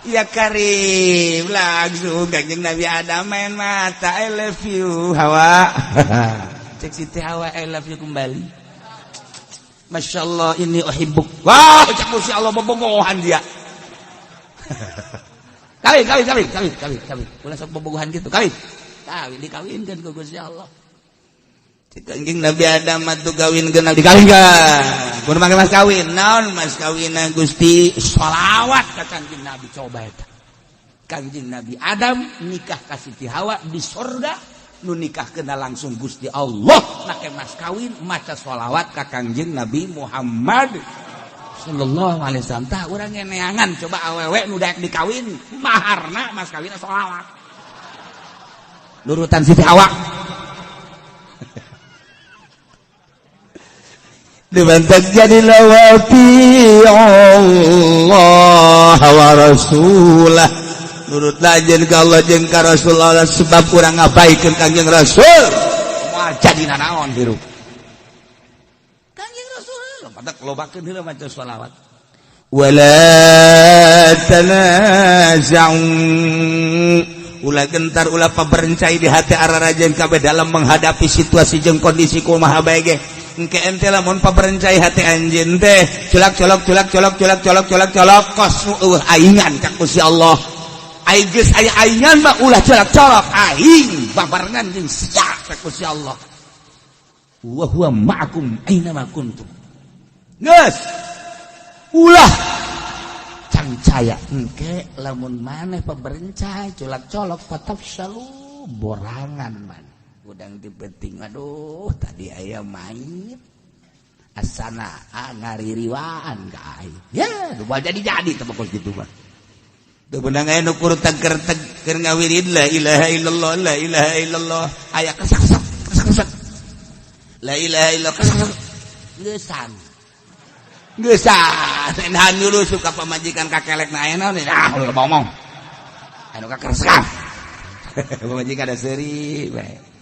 Ya Karim, langsung Kanjeng Nabi Adam main mata, "I love you, Hawa." Cek Siti Hawa, "I love you kembali." "Masya Allah, ini uhibbuk." Wah, cek Gusti Allah bobogohan dia. Kawin, kawin, kawin, kawin, kawin, kawin. Ulah sok bobogohan gitu, kawin. Kawin, dikawinkan ku Gusti Allah. Cek Kanjeng Nabi Adam atuh kawin kenal dikawinkan. Kudu make mas kawin. Naon mas kawinna, Gusti? Sholawat ka Kangjeng Nabi, coba eta. Kangjeng Nabi Adam nikah ka Siti Hawa di sorga, nu nikah kena langsung Gusti Allah make mas kawin maca sholawat ka Kangjeng Nabi Muhammad sallallahu alaihi wasallam. Tah, urang neangan coba awewe nu daek dikawin, maharna mas kawin sholawat. Nurutan Siti Hawa. Dibantak jadi lawati Allah wa Rasulah, nurut jeung ka Allah jeung ka Rasulullah, sebab kurang ngabaikeun Kangjeng Rasul. Moal jadi nanaon hirup. Kangjeng Rasul pada lobakeun heula maca sholawat. Wala tanaza'u, ulah gentar, ulah paberencai di hati ararajen kabeh dalam menghadapi situasi jeung kondisi kumaha bae ge. Engke ente lamun paberencai hati anjeun teh culak colok culak colok culak colok culak colok kos nu eueuh aingan ka Gusti Allah. Aing geus aya aingan mah ulah colok colok, aing babarengan jeung sia ka Gusti Allah. Wa huwa ma'akum aina ma kuntum. Geus ulah cangcaya, engke lamun maneh paberencai culak colok fatafshalu, borangan man udang di penting. Aduh, tadi aya mayit asana ngaririwaan ka aing ya, jadi jadi teu kos kitu mah. Teu beunang aya nu kur teger keur ngawirid la ilaha illallah, la ilaha illallah, aya kesak kesak kesak kesak, la ilaha illallah, kesak kesak, geusan. Geusan enahan dulu suka pamajikan kakelek na aya naon, ah ulah ngomong anu kakeresekan pamajikan ada seuri bae.